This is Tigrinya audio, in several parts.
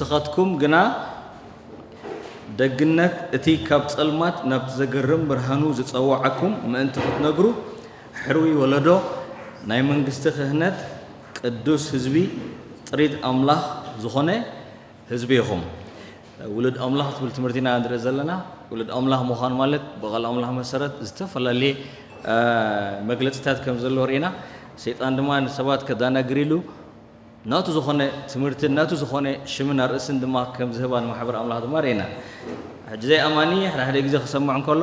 ንስኻትኩም ግና ደግነት እቲ ካብ ጸልማት ናብቲ ዘገርም ብርሃኑ ዝጸውዓኩም ምእንቲ ክትነግሩ፣ ሕሩይ ወለዶ፣ ናይ መንግስቲ ክህነት፣ ቅዱስ ህዝቢ፣ ጥሪት ኣምላኽ ዝኾነ ህዝቢ ኢኹም። ውሉድ ኣምላኽ ትብል ትምህርቲ ኢና ንርኢ ዘለና። ውሉድ ኣምላኽ ምዃን ማለት ብቓል ኣምላኽ መሰረት ዝተፈላለየ፣ እ፣ መግለጺታት ከም ዘለዎ ርኢና፣ ሰይጣን ድማ ንሰባት ከዳናግር ኢሉ ናቱ ዝኾነ ትምህርትን ናቱ ዝኾነ ሽምን ኣርእስን ድማ ከም ዝህባ ንማሕበር ኣምላኽ ድማ ርኢና። ሕጂ ዘይኣማኒ ሓደ ሓደ ግዜ ክሰምዕ እንከሎ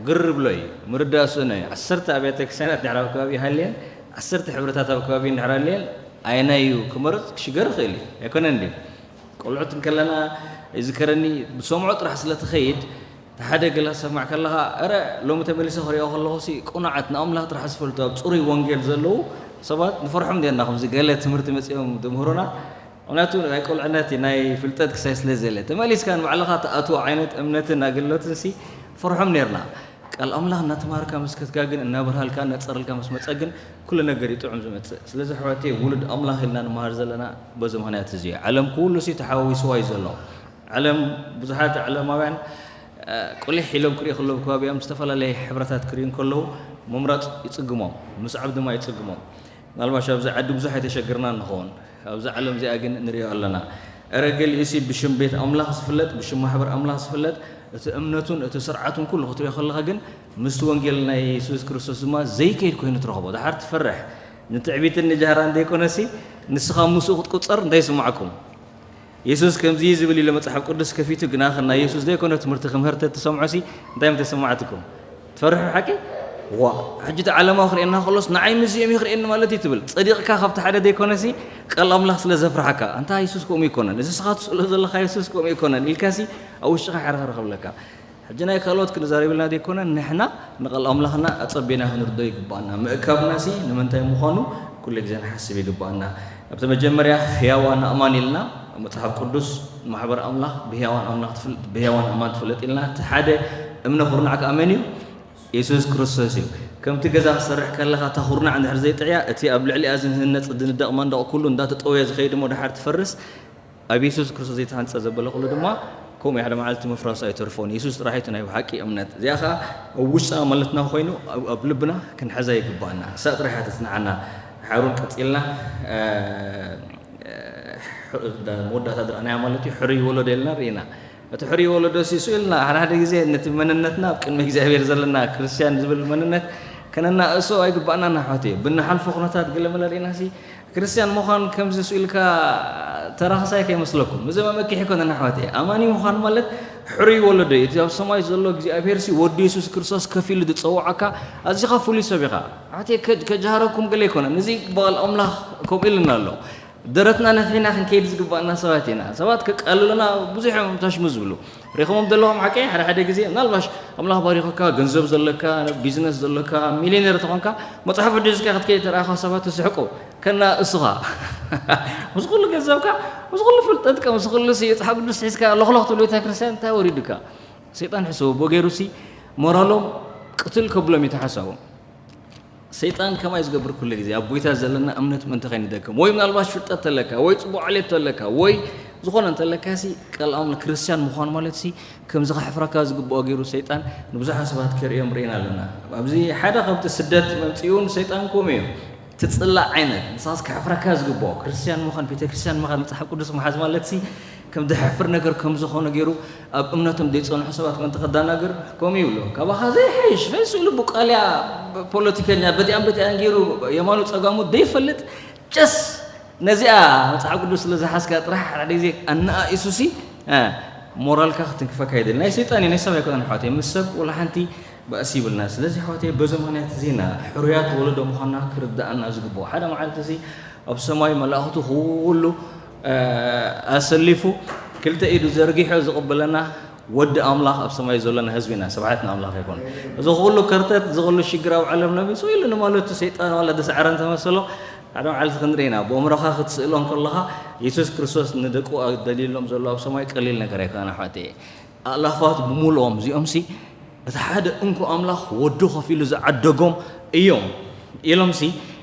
ግር ብሎ እዩ፣ ምርዳእ ስእኖ እዩ። ዓሰርተ ኣብያተ ክርስቲያናት ድሕር ኣብ ከባቢ ይሃልየን፣ ዓሰርተ ሕብርታት ኣብ ከባቢ እንድሕር ኣልየን፣ ኣየናይ እዩ ክመርጽ ክሽገር ይኽእል እዩ። ኣይኮነን ድዩ? ቆልዑት እንከለና ይዝከረኒ፣ ብሰምዖ ጥራሕ ስለ ትኸይድ፣ እቲ ሓደ ገለ ሰማዕ ከለኻ፣ "እረ፣ ሎሚ ተመሊሰ ክሪኦ ከለኹ ሲ፣ ቁኑዓት ንኣምላኽ ጥራሕ ዝፈልጡ ኣብ ጽሩይ ወንጌል ዘለዉ ሰባት ንፈርሖም ኔርና፣ ከምዚ ገለ ትምህርቲ መጺኦም ዝምህሩና። ምኽንያቱ ናይ ቁልዕነት ናይ ፍልጠት ክሳይ ስለ ዘለ፣ ተመሊስካ ንባዕልኻ ትኣትዎ ዓይነት እምነትን ኣገልግሎትን ሲ፣ ንፈርሖም ኔርና። ቃል ኣምላኽ እናተማሃርካ ምስ ከድካ ግን፣ እናበርሃልካ፣ እናጸረልካ ምስ መጸ ግን፣ ኩሉ ነገር እዩ ጥዑም ዝመጽእ። ስለዚ ኣሕዋተይ፣ ውሉድ ኣምላኽ ኢልና ንመሃር ዘለና በዚ ምኽንያት እዚ እዩ። ዓለም ኩሉ ሲ ተሓዋዊስዋ እዩ ዘሎ። ዓለም፣ ብዙሓት ዓለማውያን፣ እ፣ ቁሊሕ ኢሎም ክርእዩ ከለዉ፣ ከባቢኦም ዝተፈላለየ ሕብረታት ክርእዩ እንከለዉ፣ ምምራጽ ይጽግሞም፣ ምስዓብ ድማ ይጽግሞም። ምናልባሽ ኣብዚ ዓዲ ብዙሕ ኣይተሸግርናን ንኸውን። ኣብዚ ዓለም እዚኣ ግን ንርእዮ ኣለና። እረ፣ ገሊኡ ሲ ብሽም ቤት ኣምላኽ ዝፍለጥ፣ ብሽም ማሕበር ኣምላኽ ዝፍለጥ፣ እቲ እምነቱን እቲ ስርዓቱን ኩሉ ክትርእዮ ከለኻ ግን፣ ምስቲ ወንጌል ናይ የሱስ ክርስቶስ ድማ ዘይከይድ ኮይኑ ትረኽቦ። ደሓር ትፈርሕ። ንትዕቢትን ንጃህራን ዘይኮነሲ፣ ንስኻ ምስኡ ክትቁጸር እንታይ ይስምዓኩም? የሱስ ከምዚ ዝብል ኢሉ መጽሓፍ ቅዱስ ከፊቱ፣ ግና ናይ የሱስ ዘይኮነ ትምህርቲ ክምህር ተትሰምዑሲ፣ እንታይ ምተሰማዕትኩም? ትፈርሑ ሓቂ? ዋ፣ ሕጂ እቲ ዓለማዊ ክርእየና ከሎስ፣ ንዓይ ምስዚኦም እዩ ክርእየኒ ማለት እዩ ትብል። ጸዲቕካ ካብቲ ሓደ ዘይኮነሲ፣ ቃል ኣምላኽ ስለ ዘፍርሓካ። ኣንታ የሱስ ከምኡ ኣይኮነን። እዚ ንስኻ ትስእሎ ዘለኻ የሱስ ከምኡ ኣይኮነን ኢልካሲ፣ ኣብ ውሽጥኻ ሕርኽርኽ ይብለካ። ሕጂ ናይ ካልኦት ክንዛረብ ኢልና ዘይኮነ፣ ንሕና ንቃል ኣምላኽና ኣጸቢና ክንርዶ ይግባኣና። ምእካብናሲ ንምንታይ ምዃኑ ኩሉ ግዜ ንሓስብ ይግባኣና። ኣብቲ መጀመርያ ህያዋን ኣእማን ኢልና፣ ኣብ መጽሓፍ ቅዱስ ማሕበር ኣምላኽ ብህያዋን ኣምላኽ ትፍል-፣ ብህያዋን ኣእማን ትፍለጥ ኢልና፣ እቲ ሓደ እምነ ኩርናዕ ከኣ መን እዩ? የሱስ ክርስቶስ እዩ። ከምቲ ገዛ ክትሰርሕ ከለኻ፣ እታ ኩርናዕ እንድሕር ዘይጥዕያ፣ እቲ ኣብ ልዕሊኣ ዝህነጽ ዝንደቕ መንደቕ ኩሉ እንዳተጠውየ ዝኸይድ እሞ፣ ደሓር ትፈርስ። ኣብ የሱስ ክርስቶስ ዘይተሃንጸ ዘበለ ኩሉ ድማ፣ ከምኡ ሓደ መዓልቲ ምፍራሱ ኣይተርፎን። የሱስ ጥራሕ እዩ እቲ ናይ ብሓቂ እምነት። እዚኣ ኸኣ ኣብ ውሽጥና ማለትና ኮይኑ፣ ኣብ፣ ኣብ ልብና ክንሕዛ ይግባኣና። ንሳ ጥራሕ እያ ተጽንዓና። ሓሩን ቀጺልና፣ እ፣ እ፣ መወዳእታ ዝረኣናያ ማለት እዩ፣ ሕሩይ ወለዶ ኢልና ርኢና። እቲ ሕሩይ ወለዶ ሲ ስኡ ኢልና፣ ሓደ ሓደ ግዜ ነቲ መንነትና ኣብ ቅድሚ እግዚኣብሔር ዘለና ክርስትያን ዝብል መንነት ከነናእሶ ኣይግባኣናን ኣሕዋተይ። ብንሓልፎ ኩነታት ገለ መለ ርኢና ሲ፣ ክርስትያን ምዃን ከምዚ ስኡ ኢልካ ተራኽሳይ ከይመስለኩም። እዚ መመክሒ ኣይኮነን ኣሕዋተይ። ኣማኒ ምዃን ማለት ሕሩይ ወለዶ እዩ። እቲ ኣብ ሰማይ ዘሎ እግዚኣብሔር ሲ፣ ወዱ የሱስ ክርስቶስ ከፊሉ ዝጸውዓካ ኣዚኻ ፍሉይ ሰብ ኢኻ። ኣሕዋተይ፣ ከ-፣ ከጃሃረኩም ገለ ኣይኮነን። እዚ ብቓል ኣምላኽ ከምኡ ኢሉና ኣሎ። ደረትና ነፊሕና ክንከይድ ዝግባኣና ሰባት ኢና። ሰባት ከቃልሉና ብዙሕ እዮም ታሽሙ ዝብሉ። ሪኹሞም ዘለኹም ሓቂ፣ ሓደ ሓደ ግዜ ምናልባሽ ኣምላኽ ባሪኹካ፣ ገንዘብ ዘለካ፣ ቢዝነስ ዘለካ፣ ሚልዮነር ተኾንካ፣ መጽሓፍ ቅዱስ ሒዝካ ክትከይድ ተረኣኻ ሰባት ትስሕቁ። ከና እሱኻ። ምስ ኩሉ ገንዘብካ፣ ምስ ኩሉ ፍልጠትካ፣ ምስ ኩሉ ሲ መጽሓፍ ቅዱስ ሒዝካ ሎኽሎኽ ትብሉ ቤተ ክርስቲያን እንታይ ወሪዱካ? ሰይጣን ሕሰቡ፣ ብኡ ገይሩ ሲ ሞራሎም ቅትል ከብሎም እዩ ተሓሳቦም። ሰይጣን ከማይ ዝገብር ኩሉ ግዜ፣ ኣብ ጎይታ ዘለና እምነት ምእንቲ ከይንደክም፣ ወይ ምናልባሽ ፍልጠት ተለካ፣ ወይ ጽቡቕ ዓሌት ተለካ፣ ወይ ዝኾነ እንተለካ ሲ፣ ቀልኣም ክርስትያን ምዃን ማለት ሲ፣ ከምዚ ከሕፍረካ ዝግብኦ ገይሩ ሰይጣን ንብዙሓት ሰባት ከርእዮም ርኢና ኣለና። ኣብዚ ሓደ ካብቲ ስደት መምጽኡ ንሰይጣን ከምኡ እዩ። ትጽላእ ዓይነት፣ ንስኻስ ከሕፍረካ ዝግብኦ፣ ክርስትያን ምዃን፣ ቤተ ክርስትያን ምዃን፣ መጽሓፍ ቅዱስ ምሓዝ ማለት ሲ፣ ከም ዘሕፍር ነገር ከም ዝኾነ ገይሩ ኣብ እምነቶም ዘይጸንሑ ሰባት ምእንቲ ከዳናግር ከምኡ ይብሉ። ካባኻ ዘይሓይሽ፣ ፈስ ኢሉ ቡቃልያ ፖለቲከኛ፣ በቲኣን በቲኣን ገይሩ የማኑ ጸጋሙ ዘይፈልጥ፣ ጀስ ነዚኣ መጽሓፍ ቅዱስ ስለ ዝሓዝካ ጥራሕ ሓደ ግዜ ኣነኣኢሱሲ፣ እ፣ ሞራልካ ክትንክፈካ ይደሊ። ናይ ሰይጣን እዩ፣ ናይ ሰብ ኣይኮነን ኣሕዋተይ። ምስ ሰብ ወላ ሓንቲ ባእሲ ይብልና። ስለዚ ኣሕዋተይ፣ በዚ ምኽንያት እዚ ኢና ሕሩያት ወለዶ ምዃንና ክርድኣና ዝግብኦ። ሓደ መዓልቲ እዚ ኣብ ሰማይ መላእኽቱ ኩሉ፣ እ፣ ኣሰሊፉ ክልተ ኢዱ ዘርጊሑ ዝቕበለና ወዲ ኣምላኽ ኣብ ሰማይ ዘሎና ህዝቢ ኢና። ስብሓት ንኣምላኽ ይኹን። እዚ ኩሉ ከርተት፣ እዚ ኩሉ ሽግር ኣብ ዓለም ለሚጹ ኢሉ ንማለቱ ሰይጣን ዋላ ዝሰዓረ እንተመሰሎ፣ ሓደ መዓልቲ ክንርኢ ኢና። ብኣእምሮኻ ክትስእሎ እንከለኻ፣ የሱስ ክርስቶስ ንደቁ ደልዩሎም ዘሎ ኣብ ሰማይ ቀሊል ነገር ኣይኮነን ኣሕዋተይ። ኣእላፋት ብምሉኦም እዚኦምሲ፣ እቲ ሓደ እንኮ ኣምላኽ ወዱ ከፊሉ ዝዓደጎም እዮም ኢሎምሲ፣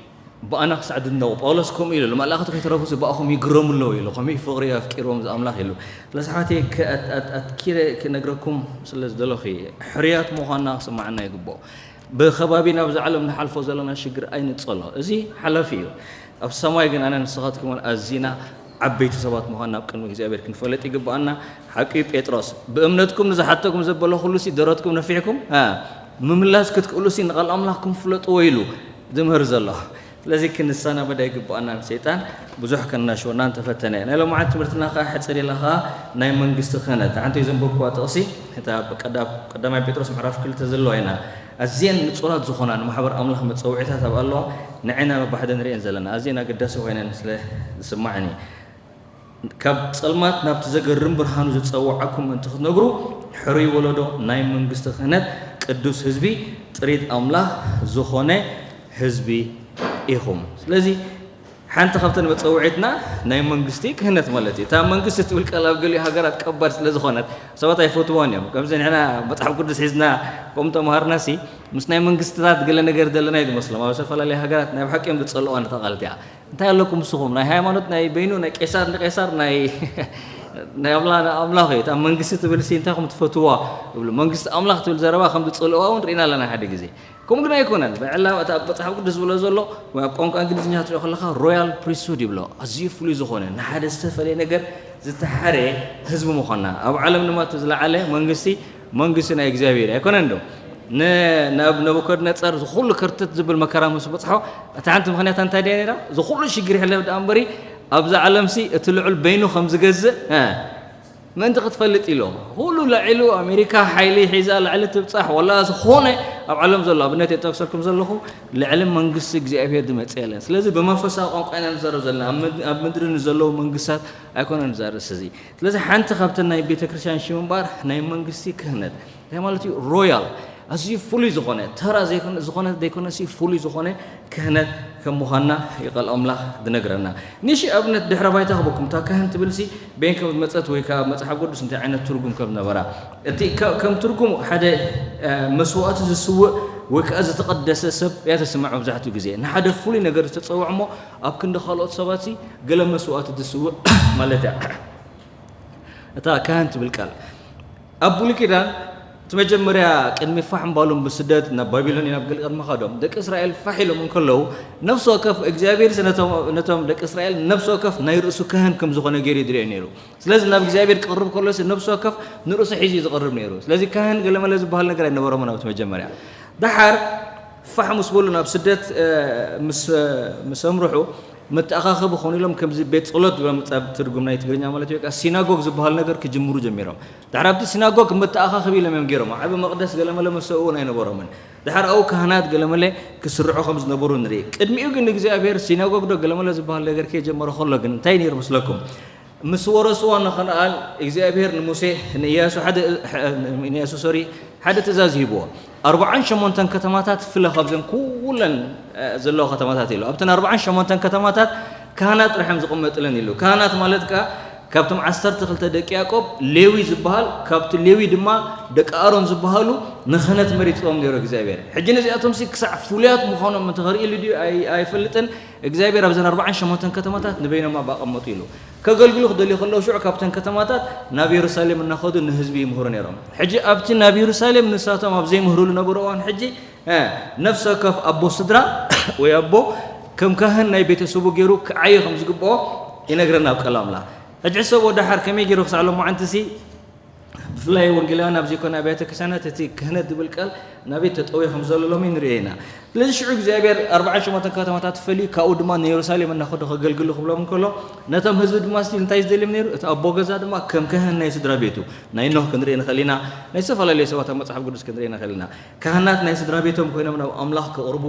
ብኣና ክሳዕ ድነቑ፣ ጳውሎስ ከምኡ ኢሉ ኣሎ፣ መላእኽቲ ከይተረፉስ ብኣኹም ይግረሙ ኣለዉ ኢሉ፣ ከመይ ፍቕሪ ኣፍቂርዎም እዚ ኣምላኽ ኢሉ። ስለዚ ኣሕዋተይ፣ ከ-፣ ኣት-፣ ኣት-፣ ኣትኪረ ክነግረኩም ስለ ዝደለኹ እየ። ሕሩያት ምዃንና ክስምዓና ይግብኦ። ብከባቢ ናብዛ ዓለም ንሓልፎ ዘለና ሽግር ኣይንጸሎ። እዚ ሓላፊ እዩ። ኣብ ሰማይ ግን ኣነ ንስኻትኩምን ኣዚና ዓበይቲ ሰባት ምዃንና ኣብ ቅድሚ እግዚኣብሔር ክንፈልጥ ይግብኣና። ሓቂ እዩ ጴጥሮስ፣ ብእምነትኩም ንዝሓተኩም ዘበለ ኩሉሲ ደረትኩም ነፊሕኩም፣ እ፣ ምምላስ ክትክእሉሲ ንቓል ኣምላኽኩም ፍለጥዎ ኢሉ ዝምህር ዘሎ። ስለዚ ክንሰናበድ ኣይግብኣናን። ሰይጣን ብዙሕ ከናሽወና እንተፈተነ። ናይ ሎማዓንቲ ትምህርትና ከኣ ሕጽር ኢላ ከኣ ናይ መንግስቲ ክህነት። ሓንቲ ዘንበብኩዋ ጥቕሲ፣ እታ ብቀዳ-፣ ቀዳማይ ጴጥሮስ ምዕራፍ ክልተ ዘለዋ ኢና። ኣዝየን ንጹራት ዝኾና ንማሕበር ኣምላኽ መጸውዒታት ኣብ ኣለዋ ንዓይና መባሕደ ንርእየን ዘለና። ኣዝየን ኣገዳሲ ኮይነን ስለ ዝስማዕኒ። ካብ ጸልማት ናብቲ ዘገርም ብርሃኑ ዝጸውዓኩም ምእንቲ ክትነግሩ፣ ሕሩይ ወለዶ፣ ናይ መንግስቲ ክህነት፣ ቅዱስ ህዝቢ፣ ጥሪት ኣምላኽ ዝኾነ ህዝቢ ኢኹም። ስለዚ ሓንቲ ካብተን መጸውዒትና ናይ መንግስቲ ክህነት ማለት እዩ። እታ መንግስቲ ትብል ቃል ኣብ ገሊኡ ሃገራት ቀባድ ስለ ዝኾነት ሰባት ኣይፈትዋን እዮም። ከምዚ ንሕና መጽሓፍ ቅዱስ ሒዝና ከምኡ ተምሃርናሲ ምስ ናይ መንግስትታት ገለ ነገር ዘለና እዩ ዝመስሎም። ኣብ ዝተፈላለያ ሃገራት ናይ ብሓቂ እዮም ዝጸልዋ ነታ ቃል እቲኣ። እንታይ ኣለኩም ንስኹም? ናይ ሃይማኖት ናይ በይኑ ናይ ቄሳር ንቄሳር፣ ናይ፣ ናይ ኣምላ-፣ ንኣምላኽ እዩ። እታ መንግስቲ ትብል ሲ እንታይ ኢኹም ትፈትዋ? ይብሉ። መንግስቲ ኣምላኽ ትብል ዘረባ ከም ዝጸልእዋ እውን ርኢና ኣለና ሓደ ግዜ። ከምኡ ግን ኣይኮነን። ብዕላማ እታ መጽሓፍ ቅዱስ ዝብሎ ዘሎ ወይ ኣብ ቋንቋ እንግሊዝኛ ትሪኦ ከለኻ ሮያል ፕሪስትሁድ ይብሎ። ኣዝዩ ፍሉይ ዝኾነ ንሓደ ዝተፈለየ ነገር ዝተሓረየ ህዝቢ ምዃንና። ኣብ ዓለም ድማ እቲ ዝለዓለ መንግስቲ መንግስቲ ናይ እግዚኣብሔር ኣይኮነን ዶ? ን-፣ ናብ ነቡከድነጸር ዝኹሉ ክርትት ዝብል መከራ ምስ በጽሖ፣ እታ ሓንቲ ምኽንያት እንታይ ድያ ነይራ? ዝኹሉ ሽግር ይሕለፍ ደኣ እምበሪ፣ ኣብዛ ዓለምሲ እቲ ልዑል በይኑ ከም ዝገዝእ፣ እ፣ ምእንቲ ክትፈልጥ ኢሎ። ኩሉ ለዒሉ፣ ኣሜሪካ ሓይሊ ሒዛ ላዕሊ ትብጻሕ፣ ወላ ዝኾነ ኣብ ዓለም ዘሎ፣ ኣብነት የጠቅሰልኩም ዘለኹ፣ ልዕሊ መንግስቲ እግዚኣብሔር ዝመጽእ የለን። ስለዚ ብመንፈሳዊ ቋንቋ ኢና ንዛረብ ዘለና። ኣብ ምድ-፣ ኣብ ምድሪ ንዘለዉ መንግስታት ኣይኮነን ንዛረብ እዚ። ስለዚ ሓንቲ ካብተን ናይ ቤተ ክርስቲያን ሽም እምበኣር ናይ መንግስቲ ክህነት። እንታይ ማለት እዩ? ሮያል፣ ኣዝዩ ፍሉይ ዝኾነ፣ ተራ ዘይኮነ፣ ዝኾነ ዘይኮነሲ ፍሉይ ዝኾነ ክህነት ከም ምዃንና እዩ ቃል ኣምላኽ ዝነግረና። ንእሽተይ ኣብነት ድሕረ ባይታ ክህበኩም። እታ ካህን ትብልሲ በየን ከም ዝመጸት ወይ ከዓ ኣብ መጽሓፍ ቅዱስ እንታይ ዓይነት ትርጉም ከም ዝነበራ። እቲ ከ-፣ ከም ትርጉም ሓደ፣ እ፣ መስዋእቲ ዝስውእ ወይ ከዓ ዝተቐደሰ ሰብ እያ ተስምዕ መብዛሕትኡ ግዜ። ንሓደ ፍሉይ ነገር ዝተጸውዕ እሞ ኣብ ክንዲ ካልኦት ሰባትሲ ገለ መስዋእቲ ዝስውእ ማለት እያ። እታ ካህን ትብል ቃል ኣብ ብሉይ ኪዳን እቲ መጀመርያ ቅድሚ ፋሕ ምባሎም ብስደት ናብ ባቢሎን ናብ ገልቀት ምኻዶም ደቂ እስራኤል ፋሕ ኢሎም እንከለዉ ነፍሲ ወከፍ እግዚኣብሔር ነቶም፣ ነቶም ደቂ እስራኤል ነፍሲ ወከፍ ናይ ርእሱ ካህን ከም ዝኾነ ገይሩ ይድርዮ ነይሩ። ስለዚ ናብ እግዚኣብሔር ክቕርብ ከሎ ነፍሲ ወከፍ ንርእሱ ሒዙ እዩ ዝቕርብ ነይሩ። ስለዚ ካህን ገለመለ ዝበሃል ነገር ኣይነበሮምን ኣብቲ መጀመርያ። ደሓር ፋሕ ምስ በሉ ናብ ስደት፣ እ፣ ምስ፣ እ፣ ምስ ኣምርሑ መተኣኻኸቢ ኮኑ ኢሎም ከምዚ ቤት ጸሎት ዝብሎም ኣብ ትርጉም ናይ ትግርኛ ማለት እዩ፣ በቃ ሲናጎግ ዝበሃል ነገር ክጅምሩ ጀሚሮም። ድሕሪ ኣብቲ ሲናጎግ መተኣኻኸቢ ኢሎም እዮም ገይሮም። ዓቢ መቕደስ ገለመለ መሰኡ እውን ኣይነበሮምን። ድሕሪ ኣብኡ ካህናት ገለመለ ክስርዑ ከም ዝነበሩ ንርኢ። ቅድሚኡ ግን እግዚኣብሔር ሲናጎግ ዶ ገለመለ ዝበሃል ነገር ከየጀመረ ከሎ ግን እንታይ ነይሩ መስለኩም? ምስ ወረስዋ ንኸነኣል እግዚኣብሔር ንሙሴ፣ ንእያሱ ሓደ፣ ንእያሱ ሶሪ፣ ሓደ ትእዛዝ ሂብዎ። ኣርብዓን ሸሞንተን ከተማታት ፍለ ካብዘን ኩለን፣ እ፣ ዘለዋ ከተማታት ኢሉ። ኣብተን ኣርብዓን ሸሞንተን ከተማታት ካህናት ጥራሕ እዮም ዝቕመጥለን ኢሉ። ካህናት ማለት ከኣ ካብቶም ዓሰርተ ክልተ ደቂ ያዕቆብ ሌዊ ዝበሃል፣ ካብቲ ሌዊ ድማ ደቂ ኣሮን ዝበሃሉ ንክህነት መሪጽዎም ነይሩ እግዚኣብሔር። ሕጂ ነዚኣቶምሲ ክሳዕ ፍሉያት ምዃኖም እንተኸርእሉ ድዩ ኣይ-፣ ኣይፈልጥን። እግዚኣብሔር ኣብዘን ኣርብዓን ሸሞንተን ከተማታት ንበይኖም ኣባ ቀመጡ ኢሉ። ከገልግሉ ክደልዩ ከለዉ ሽዑ ካብተን ከተማታት ናብ የሩሳሌም እናኸዱ ንህዝቢ ይምህሩ ነይሮም። ሕጂ ኣብቲ ናብ የሩሳሌም ንሳቶም ኣብ ዘይምህሩሉ ነበሩ እዋን ሕጂ፣ እ፣ ነፍሲ ወከፍ ኣቦ ስድራ ወይ ኣቦ ከም ካህን ናይ ቤተሰቡ ገይሩ ክዓዩ ከም ዝግብኦ ይነግረና ኣብ ቃል ኣምላኽ። ሕጂ ሕሰቦ ደሓር ከመይ ገይሩ ክሳዕ ሎማዓንትሲ ብፍላይ ወንጌላውያን ኣብ ዘይኮነ ኣብያተ ክርስቲያናት እቲ ክህነት ዝብል ቃል ናበይ ተጠውዮ ከም ዘሎ ሎሚ ንሪኦ ኢና። ስለዚ ሽዑ እግዚኣብሔር ኣርብዓን ሸሞንተን ከተማታት ፈልዩ ካብኡ ድማ ንየሩሳሌም እናኸዱ ከገልግሉ ክብሎም እንከሎ ነቶም ህዝቢ ድማ ስቲል እንታይ ዝደልዮም ነይሩ? እቲ ኣቦ ገዛ ድማ ከም ካህን ናይ ስድራ ቤቱ ናይ ኖህ ክንርኢ ንኽእል ኢና። ናይ ዝተፈላለዩ ሰባት ኣብ መጽሓፍ ቅዱስ ክንርኢ ንኽእል ኢና። ካህናት ናይ ስድራ ቤቶም ኮይኖም ናብ ኣምላኽ ክቕርቡ፣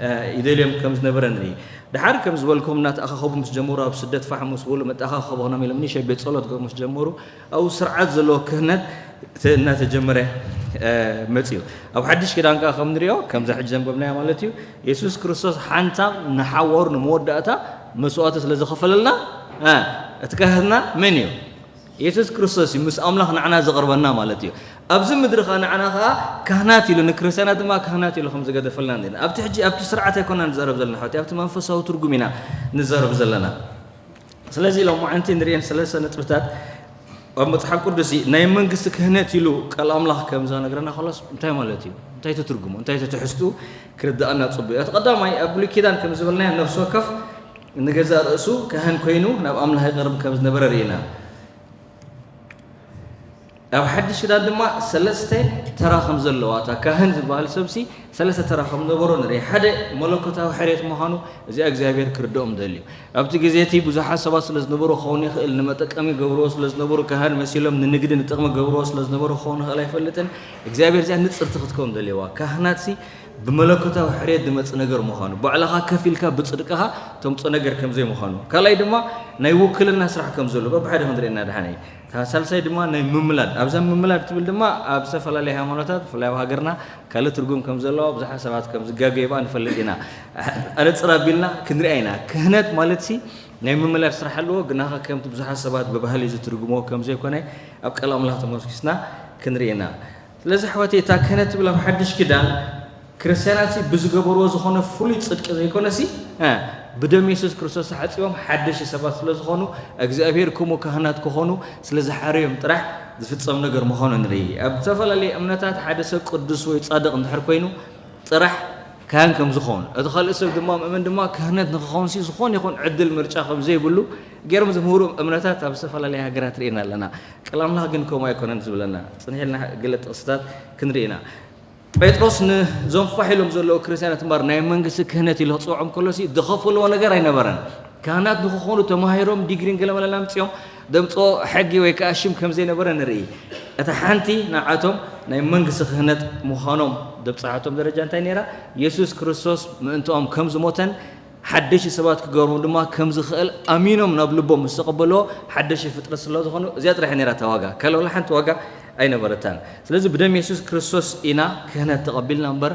እ፣ ይደልዮም ከም ዝነበረ ንርኢ። ደሓር ከም ዝበልኩም እናተኣኻኸቡ ምስ ጀመሩ ኣብ ስደት ፋሕ ምስ በሉ መተኣኻኸቢ ክኾኖም ኢሎም ንእሽተይ ቤት ጸሎት ክገብሩ ምስ ጀመሩ ኣብኡ ስርዓት ዘለዎ ክህነት ተ-፣ እናተጀመረ፣ እ፣ መጽዩ። ኣብ ሓድሽ ኪዳን ከኣ ከም ንሪኦ ከምዛ ሕጂ ዘንበብናያ ማለት እዩ። የሱስ ክርስቶስ ሓንሳብ ንሓዋሩ ንመወዳእታ መስዋእቲ ስለ ዝኸፈለልና፣ እ፣ እቲ ካህንና መን እዩ? የሱስ ክርስቶስ እዩ ምስ ኣምላኽ ንዓና ዘቕርበና ማለት እዩ። ኣብዚ ምድሪ ኸዓ ንዓና ኸዓ ካህናት ኢሉ፣ ንክርስትያናት ድማ ካህናት ኢሉ ከም ዝገደፈልና ንርኢ። ኣብቲ ሕጂ ኣብቲ ስርዓት ኣይኮና ንዛረብ ዘለና ሓወት፣ ኣብቲ መንፈሳዊ ትርጉም ኢና ንዛረብ ዘለና። ስለዚ ሎማዓንቲ ንርእየን ሰለስተ ነጥብታት ኣብ መጽሓፍ ቅዱስ ናይ መንግስቲ ክህነት ኢሉ ቃል ኣምላኽ ከም ዘነግረና ከሎስ እንታይ ማለት እዩ? እንታይ ትትርጉሙ? እንታይ ትትሕዝቱ ክርዳኣና ጽቡቅ እዩ። እቲ ቀዳማይ ኣብ ብሉይ ኪዳን ከም ዝበልናዮ ነፍሲ ወከፍ ንገዛእ ርእሱ ካህን ኮይኑ ናብ ኣምላኽ ይቐርብ ከም ዝነበረ ርኢና። ኣብ ሓድሽ ኪዳን ድማ ሰለስተ ተራ ከም ዘለዋ፣ እታ ካህን ዝበሃል ሰብሲ ሰለስተ ተራ ከም ነበሮ ንርኢ። ሓደ መለኮታዊ ሕርየት ምዃኑ፣ እዚኣ እግዚኣብሔር ክርድኦም ደልዩ። ኣብቲ ግዜ እቲ ብዙሓት ሰባት ስለ ዝነበሩ ክኸውን ይኽእል፣ ንመጠቀሚ ገብርዎ ስለ ዝነበሩ፣ ካህን መሲሎም ንንግዲ ንጥቕሚ ገብርዎ ስለ ዝነበሩ ክኸውን ይኽእል ኣይፈልጥን። እግዚኣብሔር እዚኣ ንጽርቲ ክትከውን ደልየዋ። ካህናትሲ ብመለኮታዊ ሕርየት ዝመጽእ ነገር ምዃኑ፣ ባዕልኻ ከፊልካ ብጽድቅኻ ተምጾ ነገር ከም ዘይምዃኑ። ካልኣይ ድማ ናይ ውክልና ስራሕ ከም ዘሎ በብሓደ ክንርኢ ኢና ድሓነይ። እታ ሳልሳይ ድማ ናይ ምምላድ፣ ኣብዛ ምምላድ ትብል ድማ ኣብ ዝተፈላለየ ሃይማኖታት፣ ብፍላይ ኣብ ሃገርና ካልእ ትርጉም ከም ዘለዋ ብዙሓት ሰባት ከም ዝጋገዩ ንፈልጥ ኢና። ኣነጽር ኣቢልና ክንሪኣ ኢና። ክህነት ማለትሲ ናይ ምምላድ ስራሕ ኣለዎ፣ ግናኸ ከምቲ ብዙሓት ሰባት ብባህሊ ዝትርጉምዎ ከም ዘይኮነ ኣብ ቃል ኣምላኽ ተመርኪስና ክንርኢ ኢና። ስለዚ ኣሕዋተይ፣ እታ ክህነት ትብል ኣብ ሓድሽ ኪዳን ክርስትያናትሲ ብዝገበርዎ ዝኾነ ፍሉይ ጽድቂ ዘይኮነሲ፣ እ፣ ብደም የሱስ ክርስቶስ ተሓጺቦም ሓደሽቲ ሰባት ስለ ዝኾኑ፣ እግዚኣብሔር ከምኡ ካህናት ክኾኑ ስለ ዝሓረዮም ጥራሕ ዝፍጸም ነገር ምዃኑ ንርኢ። ኣብ ዝተፈላለየ እምነታት ሓደ ሰብ ቅዱስ ወይ ጻድቕ እንድሕር ኮይኑ ጥራሕ ካህን ከም ዝኸውን፣ እቲ ካልእ ሰብ ድማ ምእመን ድማ ክህነት ንክኾንሲ ዝኾነ ይኹን ዕድል ምርጫ ከም ዘይብሉ ገይሮም ዝምህሩ እምነታት ኣብ ዝተፈላለየ ሃገራት ርኢና ኣለና። ቃል ኣምላኽ ግን ከምኡ ኣይኮነን ዝብለና። ጽንሕ ኢልና ገለ ጥቕስታት ክንርኢ ኢና። ጴጥሮስ ነዞም ፋሕ ኢሎም ዘለዉ ክርስትያናት እምበር ናይ መንግስቲ ክህነት ኢሉ ክጽውዖም ከሎሲ ዝኸፈልዎ ነገር ኣይነበረን። ካህናት ንክኾኑ ተማሂሮም ዲግሪን ገለመለን ኣምጺኦም ዘምጽኦ ሕጊ ወይ ከኣ ሽም ከም ዘይነበረ ንርኢ። እታ ሓንቲ ንዓቶም ናይ መንግስቲ ክህነት ምዃኖም ዘብጽሓቶም ደረጃ እንታይ ነይራ? የሱስ ክርስቶስ ምእንትኦም ከም ዝሞተን ሓደሽቲ ሰባት ክገብሮም ድማ ከም ዝኽእል ኣሚኖም ናብ ልቦም ምስ ተቐበልዎ ሓደሽቲ ፍጥረት ስለ ዝኾኑ፣ እዚኣ ጥራሕ እያ ነይራ እታ ዋጋ። ካልእ ዋላ ሓንቲ ዋጋ ኣይነበረታን። ስለዚ ብደም የሱስ ክርስቶስ ኢና ክህነት ተቐቢልና እምበር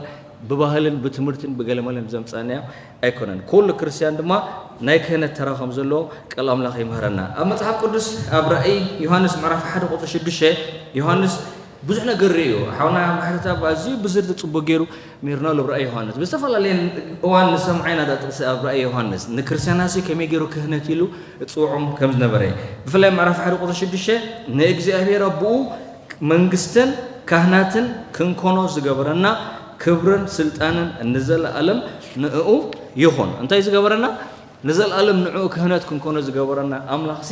ብባህልን ብትምህርትን ብገለመለን ዘምጻእናዮ ኣይኮነን። ኩሉ ክርስትያን ድማ ናይ ክህነት ተራ ከም ዘለዎ ቃል ኣምላኽ ይምህረና። ኣብ መጽሓፍ ቅዱስ ኣብ ራእይ ዮሃንስ ምዕራፍ ሓደ ቁጽሪ ሽዱሽተ፣ ዮሃንስ ብዙሕ ነገር ርእዩ። ሓውና ማሕረትኣብ ኣዝዩ ብዝርዝር ጽቡቕ ገይሩ ሜርናሉ ኣብ ራእይ ዮሃንስ። ብዝተፈላለየ እዋን ንሰምዓ ኢና እዛ ጥቕሲ ኣብ ራእይ ዮሃንስ። ንክርስትያናሲ ከመይ ገይሩ ክህነት ኢሉ እጽውዖም ከም ዝነበረ። ብፍላይ ምዕራፍ ሓደ ቁጽሪ ሽዱሽተ፣ "ንእግዚኣብሔር ኣቦኡ መንግስትን ካህናትን ክንኮኖ ዝገበረና፣ ክብርን ስልጣንን ንዘለኣለም ንእኡ ይኹን።" እንታይ ዝገበረና? ንዘለኣለም ንዕኡ ክህነት ክንኮኖ ዝገበረና ኣምላኽሲ